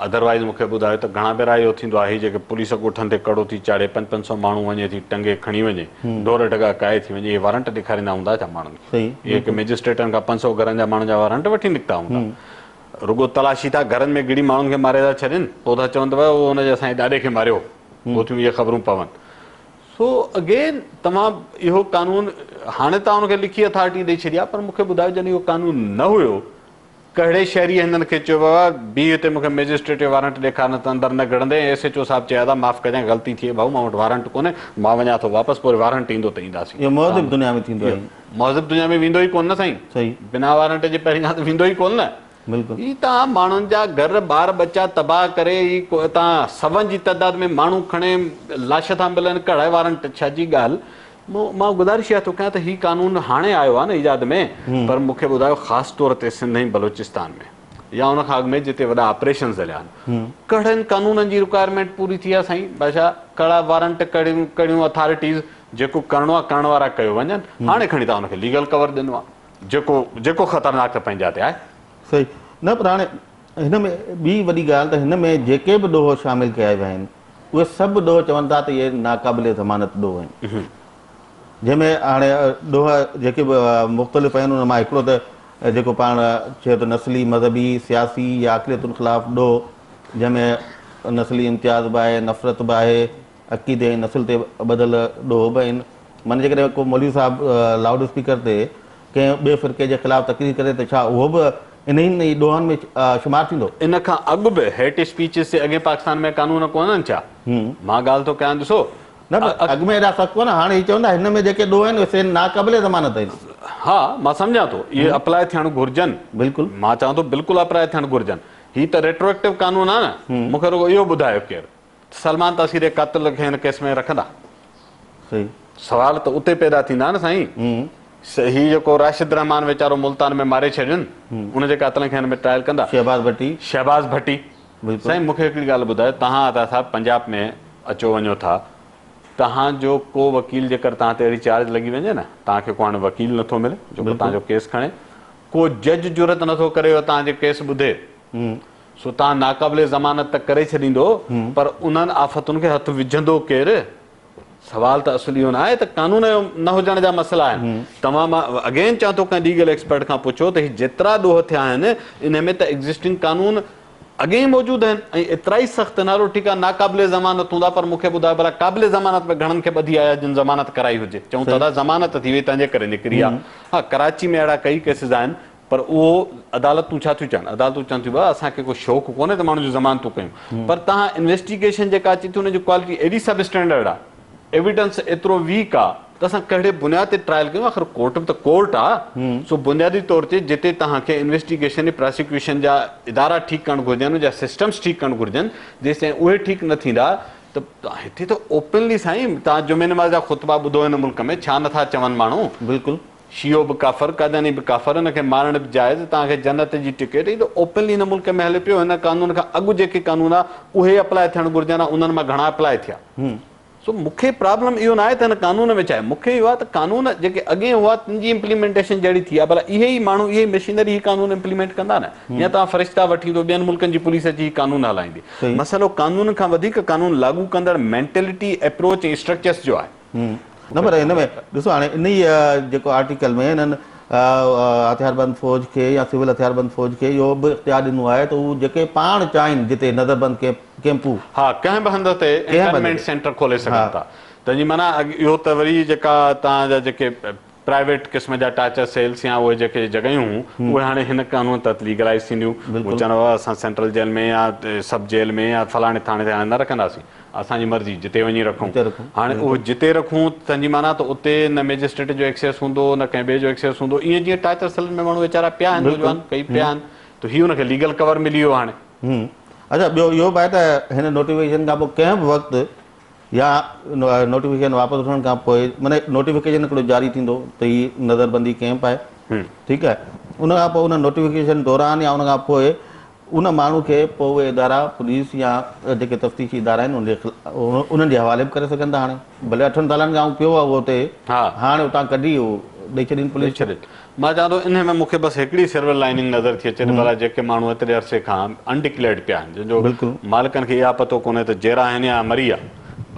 ادروائيز مون کي ٻڌايو ته گهڻا ڀيرا اهو ٿيندو آهي جيڪي پوليس ڳوٺن تي ڪڙو ٿي چاڙهي پنج پنج سئو ماڻهو وڃي ٿي ٽنگي کڻي وڃي ڍور ڍڳا ڪاهي ٿي وڃي اهي وارنٽ ڏيکاريندا هوندا ڇا ماڻهن کي اهي ڪي مئجسٽريٽن کان پنج سئو گهرن جا ماڻهن جا وارنٽ وٺي نڪتا هوندا رڳو تلاشي ٿا گهرن ۾ گهڙي ماڻهن کي ماري ٿا ڇڏين پوء ٿا چون ته اهو هن جي اسان جي ڏاڏي کي ماريو پوء ٿيون اهي خبرون پون سو اگين توهان اهو قانون هاڻي توهان ان کي لکي اٿارٽي ڏئي ڇڏي آهي پر مون کي ٻڌايو جڏهن اهو قانون نه هيو ڪهڙي شهري هنن کي چيو بابا بيهه هتي مون کي مئجسٽريٽ جو وارنٽ ڏيکار نه ته اندر نه گهڙندين ۽ ايس ايڇ او صاحب چيا ته معاف ڪجانء غلطي ٿي وئي ڀائو مان وٽ وارنٽ ڪونهي مان وڃان ٿو واپس پوء وارنٽ ايندو ته اينداسين. اهو مهذب دنيا ۾ ٿيندو آهي. مهذب دنيا ۾ ويندو ئي ڪونه نه سائين. صحيح. بنا وارنٽ جي پهرين کان ته ويندو ئي ڪونه نه. بلڪل. هي توهان ماڻهن جا گهر ٻار ٻچا تباهه ڪري هي توهان سون جي تعداد ۾ ماڻهو کڻي لاش ٿا ملن ڪهڙا وارنٽ ڇا جي ڳالهه مون مان گذارش اها ٿو ڪيان ته هي قانون هاڻي آيو آهي نه ايجاد ۾ پر مون کي ٻڌايو خاص طور تي سنڌ ۽ بلوچستان ۾ يا ان کان اڳ ۾ جتي وڏا آپريشنز هليا آهن ڪهڙن قانونن جي رڪوائرمينٽ پوري ٿي آهي سائين بادشاهه ڪهڙا وارنٽ ڪهڙيون ڪهڙيون اٿارٽيز جيڪو ڪرڻو آهي ڪرڻ وارا ڪيو وڃن هاڻي کڻي توهان ان کي ليگل ڪور ڏنو آهي جيڪو جيڪو خطرناڪ ته پنهنجا تي آهي. صحيح نه پر هاڻي هن ۾ ٻي وڏي ڳالهه ته هن ۾ جيڪي به ڏوهه شامل ڪيا ويا آهن اهي سڀ ڏوهه چون ٿا ته اهي ناقابل ضمانت ڏوهه آهن جنهن ۾ هاڻي ڏوهه جيڪي به مختلف آهن ان مان هڪڙو ته جيڪو پاڻ چيو ته نسلي مذهبي سياسي يا اقليتن خلاف ڏوهه جنهن ۾ نسلي امتياز به آهي نفرت به آهي عقيدي ۽ نسل تي ٻڌل ڏوهه به آهن. معنيٰ جيڪڏهن ڪو مولوي صاحب لائوڊ اسپيڪر تي ڪنهن ٻئي فرقي جي خلاف تقرير ڪري ته ڇا اهو به انهن ئي ڏوهن ۾ شمار ٿيندو؟ ان کان اڳ به هيٽ اسپيچز تي اڳي پاڪستان ۾ قانون ڪونهن ڇا؟ مان ڳالهه ٿو ڪيان ڏسو. نه پر اڳ ۾ ايڏا سخت ڪونه هاڻي هي چون ٿا هن ۾ جيڪي ڏوهه آهن اهي سي ناقابل ضمانت آهن. ها مان سمجهان ٿو اهي اپلاء ٿيڻ گهرجن. بلڪل. مان چوان ٿو بلڪل اپلاء ٿيڻ گهرجن. هي ته ريٽروئيڪٽو قانون آهي نه. مون کي رڳو اهو ٻڌايو ڪير سلمان تاثير جي قاتل کي هن ڪيس ۾ رکندا؟ صحيح. سوال ته اتي پيدا ٿيندا نه سائين. هي جيڪو راشد رحمان ويچارو ملتان ۾ ماري ڇڏين ان جي قاتلن کي هن ۾ ٽرائل ڪندا؟ شهباز ڀٽي. شهباز ڀٽي. بلڪل. سائين مون کي هڪڙي ڳالهه ٻڌايو توهان عطا صاحب پنجاب ۾ اچو وڃو ٿا توهان جو ڪو وڪيل جيڪر توهان تي اهڙي چارج لڳي وڃي نه توهان کي ڪو هاڻي وڪيل نٿو ملي جيڪو توهان جو ڪيس کڻي ڪو جج جرئت نٿو ڪري اهو توهان جي ڪيس ٻڌي سو توهان ناقابل ضمانت ته ڪري ڇڏيندو پر انهن آفتن کي هٿ وجهندو ڪير؟ سوال ته اصل اهو نه آهي ته قانون جو نه هجڻ جا مسئلا آهن. توهان مان اگين چوان ٿو ڪنهن ليگل ايڪسپرٽ کان پڇو ته هي جيترا ڏوهه ٿيا آهن انهي ۾ ته ايگزسٽنگ قانون اڳي ئي موجود آهن ۽ ايترا ئي سخت آهن. هلو ٺيڪ آهي ناقابل ضمانت هوندا پر مون کي ٻڌايو ڀلا قابل ضمانت ۾ گهڻن کي ٻڌي آيا جن ضمانت ڪرائي هجي؟ چئون ٿا ته ضمانت ٿي وئي تنهنجي ڪري نڪري آ. ها ڪراچي ۾ اهڙا ڪئي ڪيسز آهن پر اهو عدالتون ڇا ٿيون چون؟ عدالتون چون ٿيون بابا اسان کي ڪو شوق ڪونهي ته ماڻهن جون ضمانتون ڪيون پر توهان انويسٽيگيشن جيڪا اچي ٿي ان جي ڪوالٽي ايڏي سب اسٽينڊرڊ آ ايويڊنس ايترو ويڪ آ ته اسان ڪهڙي بنياد تي ٽرائل ڪيون آخر ڪورٽ به ته ڪورٽ آ سو بنيادي طور تي جتي توهان کي انويسٽيگيشن ۽ پراسيڪيوشن جا ادارا ٺيڪ ڪرڻ گهرجن ان جا سسٽمز ٺيڪ ڪرڻ گهرجن جيستائين اهي ٺيڪ نه ٿيندا ته هتي ته اوپنلي سائين توهان جمعي نماز جا خطبا ٻڌو هن ملڪ ۾ ڇا نٿا چون ماڻهو بلڪل. شيعو به ڪافر، قادياني به ڪافر، ان کي مارڻ به جائز، توهان کي جنت جي ٽڪيٽ، هي ته اوپنلي هن ملڪ ۾ هلي پيو، هن قانون کان اڳ جيڪي قانون ها اهي اپلاء ٿيڻ گهرجن ها، انهن مان گهڻا اپلاء ٿيا. سو مون کي پرابلم اهو ناهي ته هن قانون ۾ ڇا آهي، مون کي اهو آهي ته قانون جيڪي اڳئين هئا تن جي امپليمينٽيشن جهڙي ٿي آهي، ڀلا اهي ئي ماڻهو اهي ئي مشينري هي قانون امپليمينٽ ڪندا نه يا توهان فرشتا وٺي ايندو ٻين ملڪن جي پوليس اچي هي قانون هلائيندي. مسئلو قانون کان وڌيڪ قانون لاڳو ڪندڙ مينٽلٽي، اپروچ ۽ اسٽرڪچرس جو آهي. نه پر هن ۾ ڏسو هاڻي انهي جيڪو آرٽيڪل ۾ هنن هٿياربند فوج کي يا سول هٿياربند فوج کي اهو به اختيار ڏنو آهي ته هو جيڪي پاڻ چاهين جتي نظربند ڪيمپون ها ڪنهن به هنڌ تي انٽرنمينٽ سينٽر کولي سگهن ٿا تنهن جي معنيٰ اهو ته وري جيڪا توهان جا جيڪي پرائيويٽ قسم جا ٽارچر سيلس يا اهي جيڪي جڳهيون هيون اهي هاڻي هن قانون تحت ليگلائيز ٿينديون هو چوندا بابا اسان سينٽرل جيل ۾ يا سب جيل ۾ يا فلاڻي ٿاڻي تي هاڻي نه رکنداسين اسان جي مرضي جتي وڃي رکون. هاڻي اهو جتي رکون تنهن جي معنيٰ ته اتي نه مئجسٽريٽ جو ايڪسيس هوندو نه ڪنهن ٻئي جو ايڪسيس هوندو ائين جيئن ٽارچر سيلن ۾ ماڻهو ويچارا پيا آهن نوجوان ڪئي پيا آهن ته هي ان کي ليگل ڪور ملي ويو هاڻي. اڇا ٻيو اهو به آهي ته هن نوٽيفڪيشن کان پوء ڪنهن به وقت يا نوٽيفڪيشن واپس وٺڻ کان پوء معنيٰ نوٽيفڪيشن هڪڙو جاري ٿيندو ته هي نظربندي ڪئمپ آهي ٺيڪ آهي ان کان پوء ان نوٽيفڪيشن دوران يا ان کان پوء ان ماڻهو کي پوء اهي ادارا پوليس يا جيڪي تفتيشي ادارا آهن انهن جي حوالي به ڪري سگهن ٿا هاڻي ڀلي اٺن سالن کان پيو آهي اهو اتي هاڻي اتان ڪڍي اهو ڏئي ڇڏين پوليس کي. مان چوان ٿو انهي ۾ مون کي بس هڪڙي سلور لائننگ نظر ٿي اچي ته ڀلا جيڪي ماڻهو ايتري عرصي کان انڊڪليئرڊ پيا آهن جن جو مالڪن کي اها پتو ڪونهي ته جيئرا آهن يا مري ويا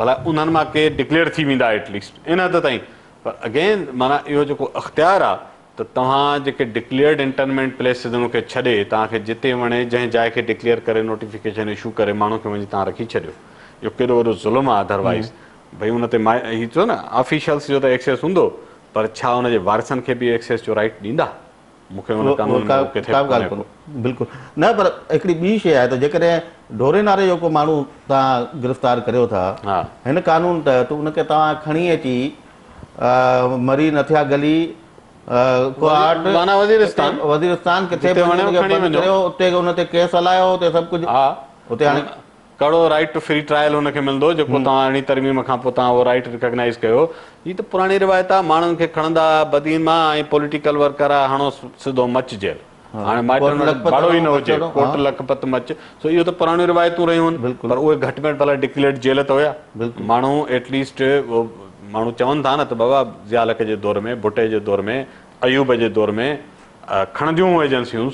ڀلا انهن مان ڪي ڊڪليئر ٿي ويندا ايٽ ليسٽ ان حد تائين پر اگين معنيٰ اهو جيڪو اختيار آهي ته توهان جيڪي ڊڪليئرڊ انٽرنمينٽ پليسز ان کي ڇڏي توهان کي جتي وڻي جنهن جاء کي ڊڪليئر ڪري نوٽيفڪيشن اشو ڪري ماڻهو کي وڃي توهان رکي ڇڏيو اهو ڪيڏو وڏو ظلم آهي اڌروائيز ڀئي ان تي هي چئو نه آفيشلس جو ته ايڪسيس هوندو پر ڇا ان جي وارثن کي به ايڪسيس جو رائيٽ ڏيندا؟ مون کي ان قانون ۾ اهو ڪٿي به ڪونهي ڪو. بلڪل نه پر هڪڙي ٻي شيء آهي ته جيڪڏهن ڍوري ناري جو ڪو ماڻهو توهان گرفتار ڪريو ٿا هن قانون تحت ان کي توهان کڻي اچي مري نٿيا گلي ڪوهاٽ معنيٰ وزيرستان وزيرستان ڪٿي به وڃي ان کي بند ڪريو اتي ان تي ڪيس هلايو اتي سڀ ڪجهه اتي هاڻي ڪهڙو رائيٽ ٽو فري ٽرائل هن کي ملندو جيڪو توهان ارڙهين ترميم کان پوء توهان اهو رائيٽ ريڪگنائيز ڪيو. هي ته پراڻي روايت آ ماڻهن کي کڻندا بدين مان ۽ پوليٽيڪل ورڪر آ هڻو سڌو مچ جيل. هاڻي مائٽن وٽ ڀاڙو ئي نه هجي ڪوٽ لکپت مچ سو اهو ته پراڻيون روايتون رهيون آهن پر اهي گهٽ ۾ گهٽ ڀلا ڊڪليئرڊ جيل ته هيا. ماڻهو ايٽ ليسٽ ماڻهو چون ٿا نه ته بابا ضياء الحق جي دور ۾ ڀٽي جي دور ۾ ايوب جي دور ۾ کڻنديون هيون ايجنسيون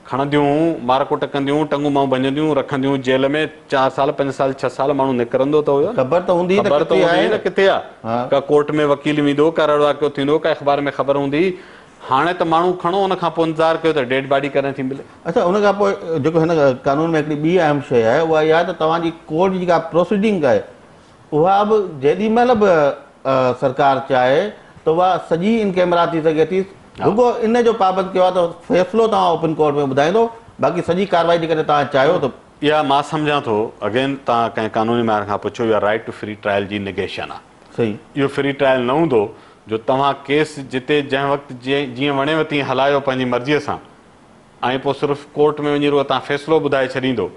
کڻنديون، مار ڪٽ ڪنديون، ٽنگون ٻانهون ڀڃنديون، رکنديون جيل ۾ چار سال، پنج سال، ڇهه سال ماڻهو نڪرندو ته هيو نه. خبر ته هوندي هئي ته خبر ته ڪٿي هوندي آهي هئي نه ڪٿي آ. ڪا ڪورٽ ۾ وڪيل ويندو، ڪا رڙ واقعو ٿيندو، ڪا اخبار ۾ خبر هوندي هئي. هاڻي ته ماڻهو کڻو ان کان پوء انتظار ڪيو ته ڊيڊ باڊي ڪڏهن ٿي ملي. اڇا ان کان پوء جيڪو هن قانون ۾ هڪڙي ٻي اهم شيء آهي اها اها آهي ته توهان جي ڪورٽ جي جيڪا پروسيڊنگ آهي اها به جيڏي مهل به سرڪار چاهي ته اها سڄي ان ڪيمرا ٿي سگهي ٿي رڳو ان جو پابند ڪيو آهي ته فيصلو توهان اوپن ڪورٽ ۾ ٻڌائيندو باقي سڄي ڪارروائي جيڪڏهن توهان چاهيو ته. اها مان سمجهان ٿو اگين توهان ڪنهن قانوني ماهر کان پڇو اها رائيٽ ٽو فري ٽرائل جي نگيشن آهي. صحيح. اهو فري ٽرائل نه هوندو جو توهان ڪيس جتي جنهن وقت جيئن وڻيو تيئن هلايو پنهنجي مرضيء سان. ۽ پوء صرف ڪورٽ ۾ وڃي رڳو توهان فيصلو ٻڌائي ڇڏيندو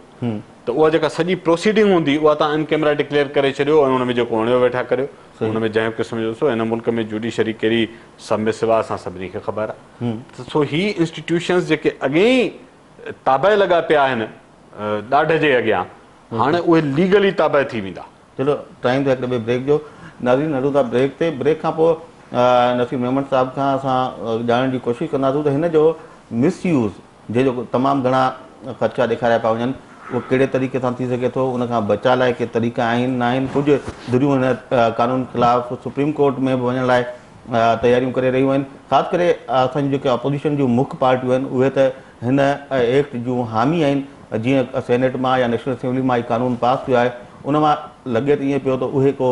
ته اها جيڪا سڄي پروسيڊنگ هوندي اها توهان ان ڪيمرا ڊڪليئر ڪري ڇڏيو ۽ ان ۾ جيڪو وڻيو ويٺا ڪريو ان ۾ جنهن قسم جو سو هن ملڪ ۾ جوڊيشري ڪهڙي سبمسو آهي اسان سڀني کي خبر آهي ته سو هي انسٽيٽيوشنز جيڪي اڳي ئي تابع لڳا پيا آهن ڏاڍ جي اڳيان هاڻي اهي ليگلي تابع ٿي ويندا. چلو ٽائيم ٿيو هڪڙي ٻئي بريڪ جو ناظرين هلون ٿا بريڪ تي بريڪ کان پوء نصير ميمڻ صاحب کان اسان ڄاڻڻ جي ڪوشش ڪنداسون ته هن جو مس يوز جنهن جو تمام گهڻا خدشا ڏيکاريا پيا وڃن اهو ڪهڙي طريقي سان ٿي سگهي ٿو ان کان بچاء لاء ڪي طريقا آهن نه آهن ڪجهه ڌريون هن قانون خلاف سپريم ڪورٽ ۾ به وڃڻ لاء تياريون ڪري رهيون آهن خاص ڪري اسان جون جيڪي اپوزيشن جون مک پارٽيون آهن اهي ته هن ايڪٽ جون حامي آهن جيئن سينيٽ مان يا نيشنل اسيمبلي مان هي قانون پاس ٿيو آهي ان مان لڳي ته ائين پيو ته اهي ڪو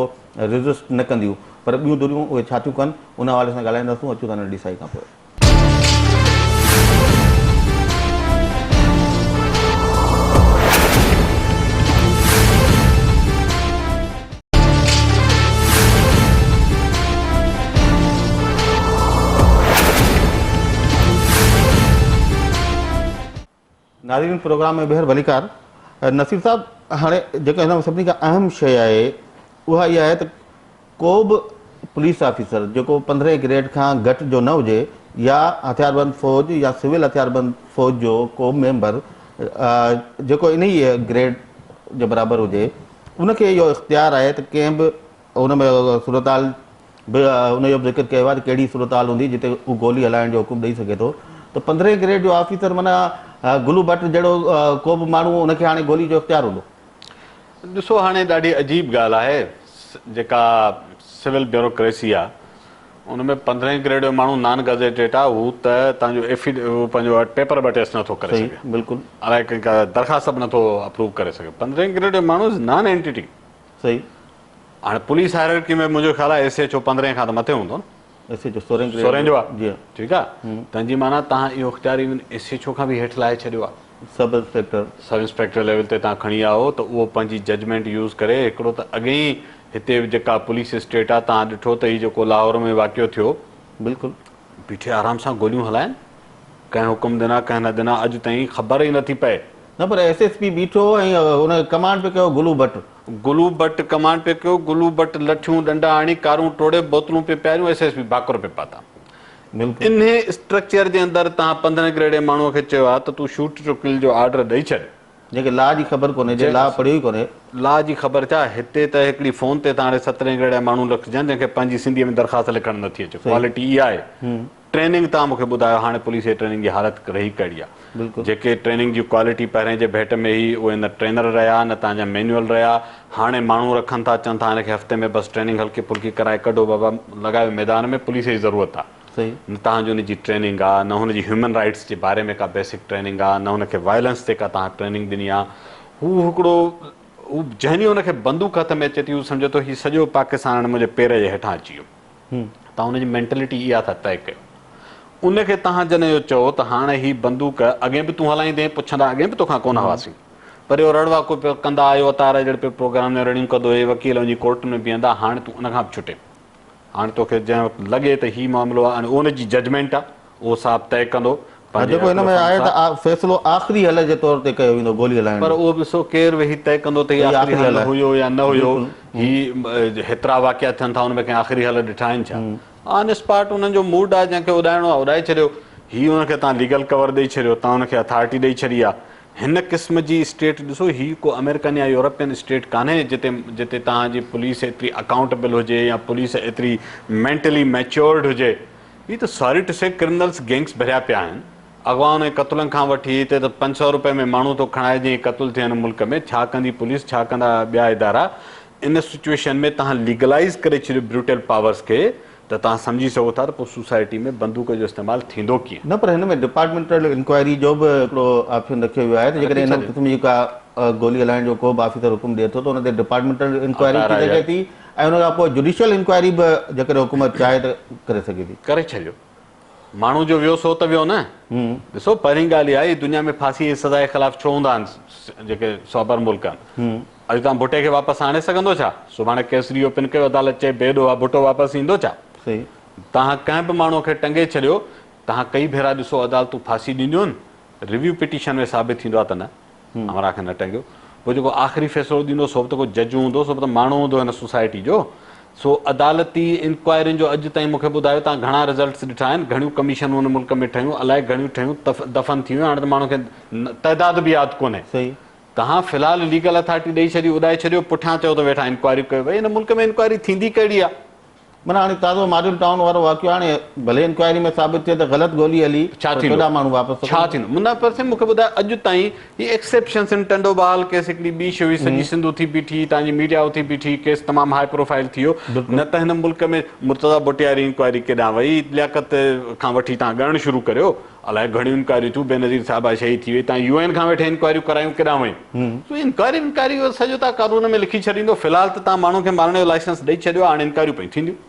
ريزسٽ نه ڪنديون پر ٻيون ڌريون اهي ڇا ٿيون ڪن ان حوالي سان ڳالهائينداسون اچون ٿا ننڍي سائي کان پوء. ناظرين پروگرام ۾ ٻيهر ڀليڪار نصير صاحب هاڻي جيڪا هن سڀني کان اهم شيء آهي اها اها آهي ته ڪو به پوليس آفيسر جيڪو پندرهين گريڊ کان گهٽ جو نه هجي يا هٿياربند فوج يا سول هٿياربند فوج جو ڪو به ميمبر جيڪو انهيء گريڊ جي برابر هجي ان کي اهو اختيار آهي ته ڪنهن به ان ۾ صورتحال به ان جو به ذڪر ڪيو آهي ته ڪهڙي صورتحال هوندي جتي هو گولي هلائڻ جو حڪم ڏئي سگهي ٿو ته پندرهين گريڊ جو آفيسر معنيٰ گلو ڀٽ جهڙو ڪو به ماڻهو ان کي هاڻي گولي جو اختيار هوندو. ڏسو هاڻي ڏاڍي عجيب ڳالهه آهي جيڪا سول بيوروڪريسي آهي ان ۾ پندرهين گريڊ جو ماڻهو نان گزيٽيڊ آهي هو ته تنهنجو ايفي هو پنهنجو پيپر به اٽيسٽ نٿو ڪري سگهي بلڪل الائي ڪا درخواست به نٿو اپروو ڪري سگهي پندرهين گريڊ جو ماڻهو از نان اينٽيٽي. صحيح. هاڻي پوليس هائرارڪي ۾ منهنجو خيال آهي ايس ايڇ او پندرهين کان ته مٿي هوندو نه. ايس ايڇ او سورهين گريڊ سورهين جو آهي جي ٺيڪ آهي تنهن جي معنيٰ توهان اهو اختيار ايون ايس ايڇ او کان به هيٺ لاهي ڇڏيو آهي. Sub inspector. Sub inspector level تي توهان کڻي آيو ته اهو پنهنجي ججمينٽ يوز ڪري هڪڙو ته اڳي ئي هتي جيڪا پوليس اسٽيٽ آهي توهان ڏٺو ته هي جيڪو لاهور ۾ واقعو ٿيو بلڪل. بيٺي آرام سان گوليون هلائن ڪنهن حڪم ڏنا ڪنهن نه ڏنا اڄ تائين خبر ئي نٿي پئي. نه پر ايس ايس پي بيٺو ۽ ان کي ڪمانڊ پئي ڪيو گلو ڀٽ گلو بٽ ڪمانڊ پئي ڪيو، گلو بٽ لٺيون ڏنڊا هڻي ڪارون ٽوڙي بوتلون پئي پياريون ايس ايس پي ڀاڪر پئي پاتا. انهي اسٽرڪچر جي اندر توهان 15 گريڊ اي ماڻهو کي چيو آهي ته تون شوٽ ٽو ڪل جو آرڊر ڏئي ڇڏ. جنهن کي لا جي خبر ڪونهي، جنهن لا پڙهيو ئي ڪونهي. لا جي خبر ڇا، هتي ته هڪڙي فون تي ٿا هاڻي سترهين گريڊ جا ماڻهو لکجن جنهن کي پنهنجي سنڌيء ۾ درخواست لکڻ نٿي اچي. ڪوالٽي اها آهي. ٽريننگ توهان مون کي ٻڌايو هاڻي پوليس جي ٽريننگ جي حالت رهي ڪهڙي آهي. جيڪي ٽريننگ جي ڪوالٽي پهرين جي ڀيٽ ۾ هئي اهي نه ٽرينر رهيا نه توهان جا مينيول رهيا. هاڻي ماڻهو رکن ٿا چون ٿا هن کي هفتي ۾ بس ٽريننگ هلڪي ڦلڪي ڪرائي ڪڍو بابا لڳايو ميدان ۾ پوليس جي ضرورت آهي. نه توهان جي ان جي ٽريننگ آ نه هن جي هيومن رائيٽس جي باري ۾ ڪا بيسڪ ٽريننگ آ نه هن کي وائلنس تي ڪا توهان ٽريننگ ڏني آ. هو هڪڙو هو جنهن ڏينهن هن کي بندوق هٿ ۾ اچي ٿي هو سمجهي ٿو هي سڄو پاڪستان هاڻي منهنجي پير جي هيٺان اچي ويو. توهان ان جي مينٽلٽي اها ٿا طئي ڪيو. ان کي توهان جڏهن اهو چئو ته هاڻي هي بندوق اڳين به تون هلائيندين پڇندا اڳين به توکان ڪونه هئاسين پر اهو رڙ واڪو پيو ڪندا آيو اتار جهڙ پيو پروگرام ۾ رڙيون ڪندو هي وڪيل وڃي ڪورٽن ۾ بيهندا هاڻي تون ان کان به ڇٽين. هاڻي توکي جنهن وقت لڳي ته هي معاملو آهي هاڻي ان جي ججمينٽ آهي اهو صاحب طئي ڪندو پنهنجي جيڪو هن عقل ۾ فهم آهي سان. ته فيصلو آخري حل جي طور تي ڪيو ويندو گولي هلائڻ پر جو. اهو به ڏسو ڪير ويهي طئي ڪندو ته هي ته هي آخري آخري حل حل آهي. هيو يا نه هيو. بلڪل. هي هيترا واقعا ٿين ٿا ان ۾ ڪنهن آخري حل ڏٺا آهن ڇا؟ آن اسپاٽ انهن جو موڊ آهي جنهن کي اڏائڻو آهي اڏائي ڇڏيو. هي انهن کي توهان ليگل ڪور ڏئي ڇڏيو توهان انهن کي اٿارٽي ڏئي ڇڏي آهي. هن قسم جي اسٽيٽ ڏسو هي ڪو آمريڪن يا يورپين اسٽيٽ ڪانهي جتي جتي توهان جي پوليس ايتري اڪائونٽبل هجي يا پوليس ايتري مينٽلي ميچورڊ هجي. هي ته sorry to say criminals gangs ڀريا پيا آهن. اغوائن ۽ قتلن کان وٺي هتي ته 500 روپئي ۾ ماڻهو ٿو کڻائجي ۽ قتل ٿئي هن ملڪ ۾ ڇا ڪندي پوليس ڇا ڪندا ٻيا ادارا ان سچوئيشن ۾ توهان ليگلائيز ڪري ڇڏيو بروٽل پاورز کي ته توهان سمجهي سگهو ٿا ته پوء سوسائٽي ۾ بندوق جو استعمال ٿيندو ڪيئن؟ نه پر هن ۾ ڊپارٽمينٽل انڪوائري جو به هڪڙو آپشن رکيو ويو آهي ته رکي جيڪڏهن ان ڇڏيو. قسم جي ڪا گولي هلائڻ جو ڪو به آفيسر حڪم ڏئي ٿو ته ان تي ڊپارٽمينٽل انڪوائري ٿي سگهي ٿي ۽ ان کان پوء جڊيشل انڪوائري به جيڪڏهن حڪومت چاهي ته ڪري سگهي ٿي. ڪري ڇڏيو. ماڻهو جو ويو سو ته ويو نه. ڏسو پهرين ڳالهه اها آهي دنيا ۾ ڦاسي جي سزا جي خلاف ڇو هوندا آهن جيڪي سوبر ملڪ آهن. اڄ توهان ڀٽي کي واپس آڻي سگهندو ڇا؟ سڀاڻي ڪيس ري اوپن ڪيو عدالت چئي بي ڏوهه آ ڀٽو واپس ايندو ڇا؟ توهان ڪنهن به ماڻهو کي ٽنگي ڇڏيو توهان ڪئي ڀيرا ڏسو عدالتون ڦاسي ڏينديون آهن ريويو پٽيشن ۾ ثابت ٿيندو آ ته نه همراهه کي نه ٽنگيو. پوء جيڪو آخري فيصلو ڏيندو سو به ته ڪو جج هوندو، سو به ته ماڻهو هوندو هن سوسائٽي جو. سو عدالتي انڪوائرين جو اڄ تائين مون کي ٻڌايو توهان گهڻا رزلٽس ڏٺا آهن، گهڻيون ڪميشنون هن ملڪ ۾ ٺهيون، الائي گهڻيون ٺهيون، دفن ٿي ويون، هاڻي ته ماڻهن کي تعداد به ياد ڪونهي. توهان في الحال ليگل اٿارٽي ڏئي ڇڏي، اڏائي ڇڏيو، پٺيان چئو ته ويٺا انڪوائريون ڪيو. ڀئي هن ملڪ ۾ انڪوائري ٿيندي ڪهڙي آهي؟ معنيٰ هاڻي تازو ماڊل ٽائون وارو واقعو هاڻي ڀلي انڪوائري ۾ ثابت ٿئي ته غلط گولي هلي ڇا پر ٿيندو 14 ماڻهو واپس ته ڇا ڪونه ٿيندو منا پر سائين مونکي ٻڌاء اڄ تائين هي ايڪسيپشنس ان ٽنڊو بحال ڪيس هڪڙي ٻي شي هئي سڄي سنڌ اٿي بيٺي هتان جي ميڊيا اٿي بيٺي ڪيس تمام هاء پروفائيل ٿي ويو نه ته هن ملڪ ۾ مرتضيٰ ڀٽي واري انڪوائري ڪيڏانهن وئي لياقت کان وٺي تان ڳڻڻ شروع ڪريو الائي گهڻيون انڪوائريون ٿيون بينظير صاحبه شهيد ٿي وئي تان يو اين کان ويٺي انڪوائريون ڪرايون ڪيڏانهن ويون سو انڪوائري انڪوائري اهو سڄو تان قانون ۾ لکي ڇڏيندو في الحال ته تان ماڻهن کي مارڻ جو لائسنس ڏئي ڇڏيو آهي هاڻي انڪوائريون پيون ٿينديون.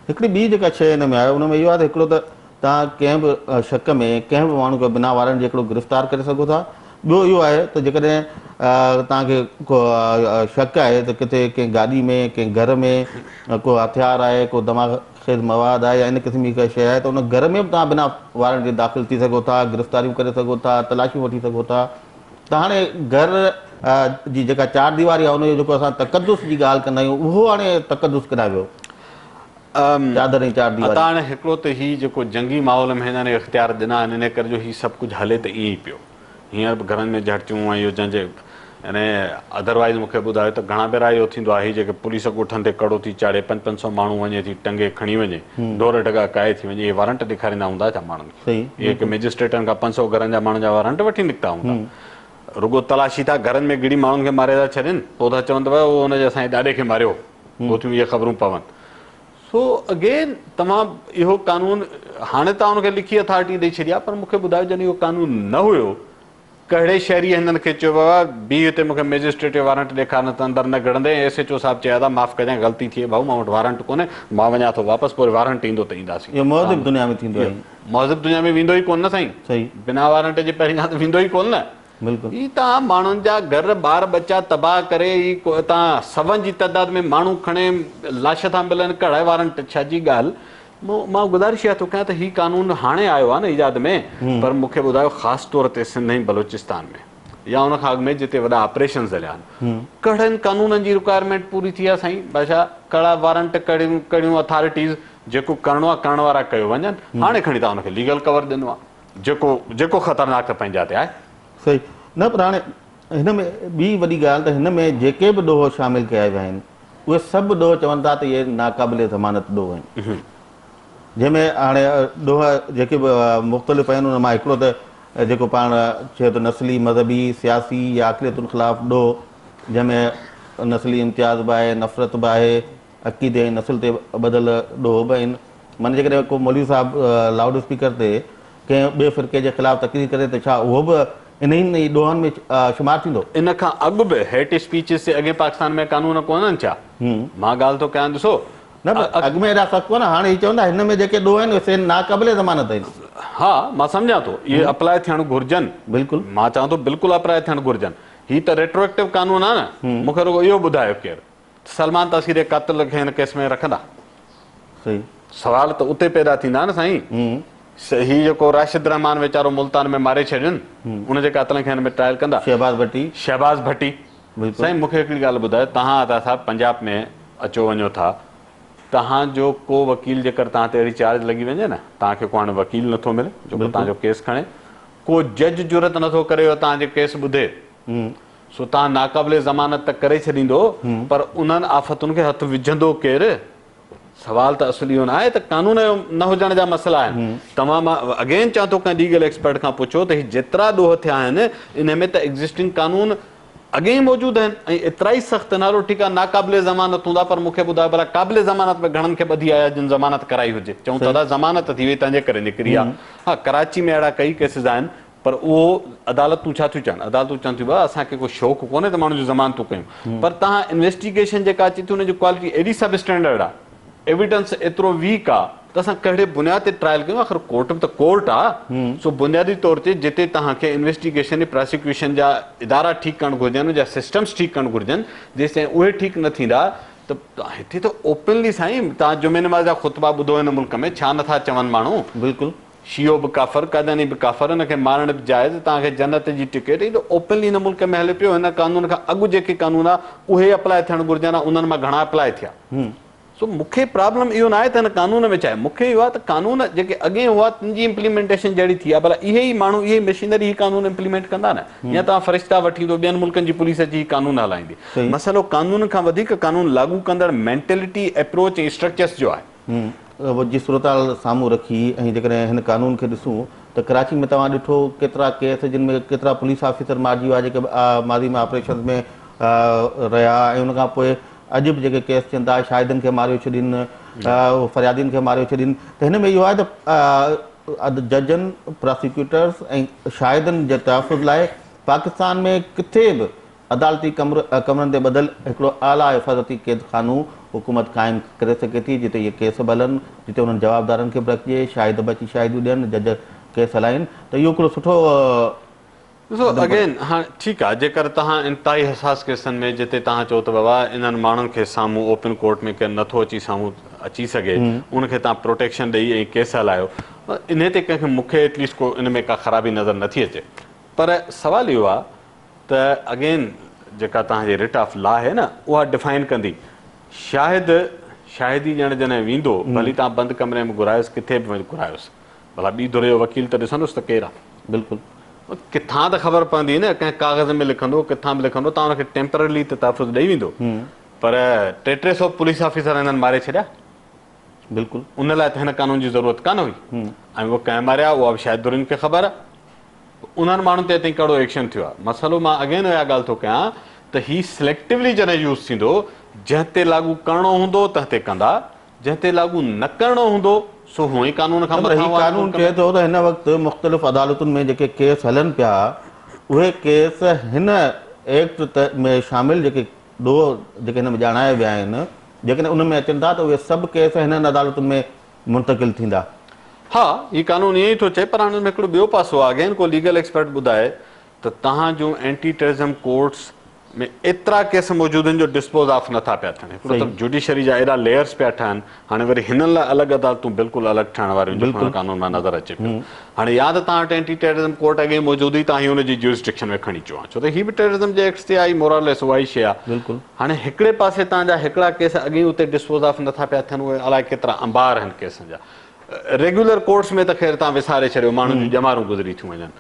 هڪڙي ٻي جيڪا شيء هن ۾ آهي ان ۾ اهو آهي ته هڪڙو ته توهان ڪنهن به شڪ ۾ ڪنهن به ماڻهو کي بنا وارنٽ جي هڪڙو گرفتار ڪري سگهو ٿا ٻيو اهو آهي ته جيڪڏهن توهان کي ڪو شڪ آهي ته ڪٿي ڪنهن گاڏي ۾ ڪنهن گهر ۾ ڪو هٿيار آهي ڪو دماغ خيز مواد آهي يا ان قسم جي ڪا شيء آهي ته ان گهر ۾ به توهان بنا وارنٽ جي داخل ٿي سگهو ٿا، گرفتاريون ڪري سگهو ٿا، تلاشيون وٺي سگهو ٿا ته هاڻي گهر جي جيڪا چار ديواري آهي ان جو جيڪو اسان تقدس جي ڳالهه ڪندا آهيون اهو هاڻي تقدس ڪيڏانهن ويو؟ چادر ۽ چار ديواري. عطا هاڻي هڪڙو ته هي جيڪو جنگي ماحول ۾ هنن اختيار ڏنا آهن انهي ڪري جو هي سڀ ڪجهه هلي ته ائين ئي پيو. هينئر به گهرن ۾ جهڙتيون ۽ اهو جنهن جي يعني ادروائيز مون کي ٻڌايو ته گهڻا ڀيرا اهو ٿيندو آهي جيڪي پوليس ڳوٺن تي ڪڙو ٿي چاڙهي پنج پنج سئو ماڻهو وڃي ٿي ٽنگي کڻي وڃي ڍور ڍڳا ڪاهي ٿي وڃي اهي وارنٽ ڏيکاريندا هوندا ڇا ماڻهن کي اهي ڪي مئجسٽريٽن کان پنج سئو گهرن جا ماڻهن جا وارنٽ وٺي نڪتا هوندا رڳو تلاشي ٿا گهرن ۾ گهڙي ماڻهن کي ماري ٿا ڇڏين پوء ٿا چون ته اهو ان جي اسان جي ڏاڏي کي ماريو پوء ٿيون اهي خبرون پون سو اگين توهان اهو قانون هاڻي توهان ان کي لکي اٿارٽي ڏئي ڇڏي آهي پر مون کي ٻڌايو جڏهن اهو قانون نه هيو ڪهڙي شهري هنن کي چيو بابا بيهه هتي مون کي مئجسٽريٽ جو وارنٽ ڏيکار نه ته اندر نه گهڙندين ۽ ايس ايڇ او صاحب چيو ادا معاف ڪجانء غلطي ٿي وئي ڀائو مان وٽ وارنٽ ڪونهي مان وڃان ٿو واپس پوء وارنٽ ايندو ته اينداسين اهو مهذب دنيا ۾ ٿيندو آهي. مهذب دنيا ۾ ويندو ئي ڪونه نه سائين بنا وارنٽ جي پهرين کان ته ويندو ئي ڪونه نه. بلڪل. هي توهان ماڻهن جا گهر ٻار ٻچا تباهه ڪري هي توهان سون جي تعداد ۾ ماڻهو کڻي لاش ٿا ملن ڪهڙا وارنٽ ڇا جي ڳالهه مان گذارش اها ٿو ڪيان ته هي قانون هاڻي آيو آهي نه ايجاد ۾ پر مون کي ٻڌايو خاص طور تي سنڌ ۽ بلوچستان ۾ يا ان کان اڳ ۾ جتي وڏا آپريشنز هليا آهن ڪهڙن قانونن جي رڪوائرمينٽ پوري ٿي آهي سائين بادشاهه ڪهڙا وارنٽ ڪهڙيون ڪهڙيون اٿارٽيز جيڪو ڪرڻو آهي ڪرڻ وارا ڪيو وڃن هاڻي کڻي توهان ان کي ليگل ڪور ڏنو آهي جيڪو جيڪو خطرناڪ ته پنهنجا تي آهي. صحيح نه پر هاڻي هن ۾ ٻي وڏي ڳالهه ته هن ۾ جيڪي به ڏوهه شامل ڪيا ويا آهن اهي سڀ ڏوهه چون ٿا ته اهي ناقابل ضمانت ڏوهه آهن جنهن ۾ هاڻي ڏوهه جيڪي به مختلف آهن ان مان هڪڙو ته جيڪو پاڻ چيو ته نسلي، مذهبي، سياسي يا اقليتن خلاف ڏوهه جنهن ۾ نسلي امتياز به آهي، نفرت به آهي، عقيدي ۽ نسل تي ٻڌل ڏوهه به آهن. معنيٰ جيڪڏهن ڪو مولوي صاحب لائوڊ اسپيڪر تي ڪنهن ٻئي فرقي جي خلاف تقرير ڪري ته ڇا اهو به انهن ئي ڏوهن ۾ شمار ٿيندو؟ ان کان اڳ به هيٽ اسپيچز تي اڳئين پاڪستان ۾ قانون ڪونهن ڇا؟ مان ڳالهه ٿو ڪيان ڏسو. نه پر اڳ ۾ ايڏا سخت ڪونه هاڻي هي چون ٿا هن ۾ جيڪي ڏوهه آهن سي ناقابل ضمانت آهن. ها مان سمجهان ٿو اهي اپلاء ٿيڻ گهرجن. بلڪل. مان چوان ٿو بلڪل اپلاء ٿيڻ گهرجن. هي ته ريٽرو ايڪٽو قانون آهي نه. مون کي رڳو اهو ٻڌايو ڪير ته سلمان تاثير جي قاتل کي هن ڪيس ۾ رکندا؟ صحيح. سوال ته اتي پيدا ٿيندا نه سائين. هي جيڪو راشد رحمان ويچارو ملتان ۾ ماري ڇڏين ان جي قاتلن کي هن ۾ ٽرائل ڪندا؟ شهباز ڀٽي. شهباز ڀٽي. بلڪل. سائين مون کي هڪڙي ڳالهه ٻڌايو توهان عطا صاحب پنجاب ۾ اچو وڃو ٿا توهان جو ڪو وڪيل جيڪر توهان تي اهڙي چارج لڳي وڃي نه توهان کي ڪو هاڻي وڪيل نٿو ملي جيڪو توهان جو ڪيس کڻي ڪو جج جرئت نٿو ڪري اهو توهان جو ڪيس ٻڌي سو توهان ناقابل ضمانت ته ڪري ڇڏيندو پر انهن آفتن کي هٿ وجهندو ڪير؟ سوال ته اصل اهو ناهي ته قانون جو نه هجڻ جا مسئلا آهن. توهان مان اگين چوان ٿو ڪنهن ليگل ايڪسپرٽ کان پڇو ته هي جيترا ڏوهه ٿيا آهن انهي ۾ ته ايگزسٽنگ قانون اڳي ئي موجود آهن ۽ ايترا ئي سخت آهن. هلو ٺيڪ آهي ناقابل ضمانت هوندا پر مون کي ٻڌايو ڀلا قابل ضمانت ۾ گهڻن کي ٻڌي آيا جن ضمانت ڪرائي هجي. چئون ٿا ته ضمانت ٿي وئي تنهنجي ڪري نڪري آ. ها ڪراچي ۾ اهڙا ڪئي ڪيسز آهن پر اهو عدالتون ڇا ٿيون چون؟ عدالتون چون ٿيون بابا اسان کي ڪو شوق ڪونهي ته ماڻهن جون ضمانتون ڪيون پر توهان انويسٽيگيشن جيڪا اچي ٿي ان جي ڪوالٽي ايڏي سب اسٽينڊرڊ آ، ايويڊنس ايترو ويڪ آ ته اسان ڪهڙي بنياد تي ٽرائل ڪيون آخر ڪورٽ به ته ڪورٽ آ سو بنيادي طور تي جتي توهان کي انويسٽيگيشن ۽ پراسيڪيوشن جا ادارا ٺيڪ ڪرڻ گهرجن ان جا سسٽمز ٺيڪ ڪرڻ گهرجن جيستائين اهي ٺيڪ نه ٿيندا ته هتي ته اوپنلي سائين توهان جمعي نماز جا خطبا ٻڌو هن ملڪ ۾ ڇا نٿا چون ماڻهو. بلڪل. شيعو به ڪافر، قادياني به ڪافر، ان کي مارڻ به جائز، توهان کي جنت جي ٽڪيٽ، هي ته اوپنلي هن ملڪ ۾ هلي پيو، هن قانون کان اڳ جيڪي قانون ها اهي اپلاء ٿيڻ گهرجن ها، انهن مان گهڻا اپلاء ٿيا. سو مون کي پرابلم اهو ناهي ته هن قانون ۾ ڇا آهي، مون کي اهو آهي ته قانون جيڪي اڳئين هئا تن جي امپليمينٽيشن جهڙي ٿي آهي، ڀلا اهي ئي ماڻهو اهي ئي مشينري هي قانون امپليمينٽ ڪندا نه يا توهان فرشتا وٺي ايندو ٻين ملڪن جي پوليس اچي هي قانون هلائيندي. مسئلو قانون کان وڌيڪ قانون لاڳو ڪندڙ مينٽلٽي، ايپروچ ۽ اسٽرڪچرس جو آهي. جي صورتحال سامهون رکي ۽ جيڪڏهن هن قانون کي ڏسون ته ڪراچي ۾ توهان ڏٺو ڪيترا ڪيس جن ۾ ڪيترا پوليس آفيسر مارجي ويا جيڪي ماضي ۾ آپريشنز ۾ رهيا ۽ ان کان پوء اڄ به جيڪي ڪيس ٿين ٿا شاهدن کي ماريو ڇڏين فريادين کي ماريو ڇڏين ته هن ۾ اهو آهي ته ججن پراسيڪيوٽرز ۽ شاهدن جي تحفظ لاء پاڪستان ۾ ڪٿي به عدالتي ڪمرن تي ٻڌل هڪڙو اعليٰ حفاظتي قيدخانو حڪومت قائم ڪري سگهي ٿي، جتي اهي ڪيس به هلن، جتي انهن جوابدارن کي به رکجي، شاهد به اچي شاهديون ڏين، جج ڪيس هلائين ته اهو هڪڙو سٺو ڏسو قدم بڻجي. اگين هاڻ ٺيڪ آ جيڪر توهان انتهائي حساس ڪيسن ۾ جتي توهان چئو ته بابا انهن ماڻهن کي سامهون اوپن ڪورٽ ۾ ڪير نٿو اچي سامهون اچي سگهي ان کي توهان پروٽيڪشن ڏئي ۽ ڪيس هلايو انهي تي ڪنهن کي مون کي ايٽليسٽ ڪو ان ۾ ڪا خرابي نظر نٿي اچي پر سوال اهو آ ته اگين جيڪا توهان جي رٽ آف لا آهي نه اها ڊفائن ڪندي شاهد شاهدي ڏيڻ جڏهن ويندو ڀلي توهان بند ڪمري ۾ گهرايوس ڪٿي به گهرايوس ڀلا ٻي ڌر جو وڪيل ته ڏسندس ته ڪير آ. بلڪل. ڪٿان ته خبر پوندي نه ڪنهن ڪاغذ ۾ لکندو ڪٿان به لکندو توهان ان کي ٽيمپررلي ته تحفظ ڏئي ويندو پر ٽي ٽي سو پوليس آفيسر هنن ماري ڇڏيا. بلڪل. ان لاء ته هن قانون جي ضرورت ڪانه هئي ۽ اهو ڪنهن ماريا اها به شايد ڌرين کي خبر آ. انهن ماڻهن تي اتي ڪهڙو ايڪشن ٿيو آهي؟ مسئلو مان اگين اها ڳالهه ٿو ڪيان ته هي سليڪٽولي جڏهن يوز ٿيندو جنهن تي لاڳو ڪرڻو هوندو تنهن تي ڪندا جنهن تي لاڳو نه ڪرڻو هوندو سو هونئن ئي قانون کان نه پر هي مٿانهون آهي قانون ملڪ چئي ۾. ٿو ته هن وقت مختلف عدالتن ۾ جيڪي ڪيس هلن پيا اهي ڪيس هن ايڪٽ ۾ شامل جيڪي ڏوهه جيڪي هن ۾ ڄاڻايا ويا آهن جيڪڏهن ان ۾ اچن ٿا ته اهي سڀ ڪيس هنن عدالتن ۾ منتقل ٿيندا. ها هي قانون ائين ئي ٿو چئي پر هاڻي ان ۾ هڪڙو ٻيو پاسو آهي اگين ڪو ليگل ايڪسپرٽ ٻڌائي ته توهان جون اينٽي ٽيررزم ڪورٽس ۾ ايترا ڪيس موجود آهن جو ڊسپوز آف نٿا پيا ٿين. هڪڙو ته جوڊيشري جا ايڏا ليئرز پيا ٺهن، هاڻي وري هنن لاء الڳ عدالتون بلڪل الڳ ٺهڻ واريون جيڪو هن قانون مان نظر اچي پيو. هاڻي يا ته توهان وٽ اينٽي ٽيررزم ڪورٽ اڳي ئي موجود هئي توهان هي ان جي جوئرسڊڪشن ۾ کڻي اچو ها ڇو ته هي به ٽيررزم جي ايڪٽس تي آئي موراليس اها ئي شيء آهي. هاڻي هڪڙي پاسي توهان جا هڪڙا ڪيس اڳي ئي اتي ڊسپوز آف نٿا پيا ٿين اهي الائي ڪيترا انبار آهن ڪيسن جا. ريگيولر ڪورٽس ۾ ته خير توهان وساري ڇڏيو ماڻهن جون ڄمارون گذري ٿيون وڃن.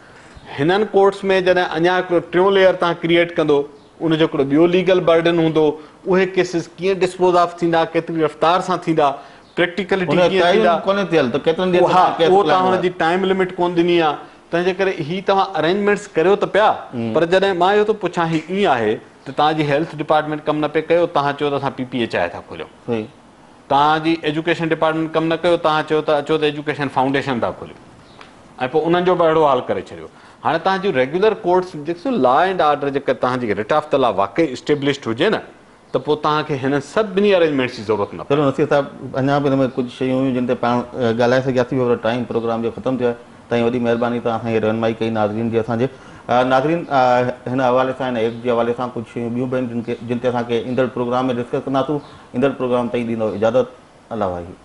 هنن ڪورٽس ۾ جڏهن اڃا هڪڙو ٽيون ليئر توهان ڪريئيٽ ڪندو ان جو هڪڙو ٻيو ليگل برڊن هوندو اهي ڪيسز ڪيئن ڊسپوز آف ٿيندا ڪيتري رفتار سان ٿيندا پريڪٽيڪلٽي ان جو ڪيئن تعين ٿيندا ڪونهي ٿيل ته ڪيترن ڏينهن ها تائين ڪيس اهو توهان هلائڻو ان آهي. جي ٽائيم لمٽ ڪونه ڏني آهي تنهن جي ڪري هي توهان ارينجمينٽس ڪريو ته پيا پر جڏهن مان اهو ٿو پڇان هي ائين آهي ته توهان جي هيلٿ ڊپارٽمينٽ ڪم نه پئي ڪيو توهان چيو ته اسان پي پي ايڇ I ٿا کوليون صحيح. توهان جي ايجوڪيشن ڊپارٽمينٽ ڪم نه ڪيو توهان چيو ته اچو ته ايجوڪيشن فائونڊيشن ٿا کوليون ۽ پوء انهن جو به اهڙو حال ڪري ڇڏيو هاڻي توهان جون ريگيولر ڪورٽس ڏسو لا اينڊ آرڊر جيڪر توهان جي رٽ آف the لا واقعي اسٽيبلشڊ هجي نه ته پوء توهان کي هنن سڀني ارينجمينٽس جي ضرورت نه پوي. چلو نصير صاحب اڃا به هن ۾ ڪجهه شيون هيون جن تي پاڻ ڳالهائي سگهياسين پر ٽائيم پروگرام جو ختم ٿيو آهي تائين وڏي مهرباني توهان اسان کي رهنمائي ڪئي ناظرين جي اسان جي ناظرين هن حوالي سان هن ايڪٽ جي حوالي سان ڪجهه شيون ٻيون به آهن جن کي جن تي اسان کي ايندڙ پروگرام ۾ ڊسڪس ڪنداسون ايندڙ پروگرام تائين ڏيندو اجازت الله واهي.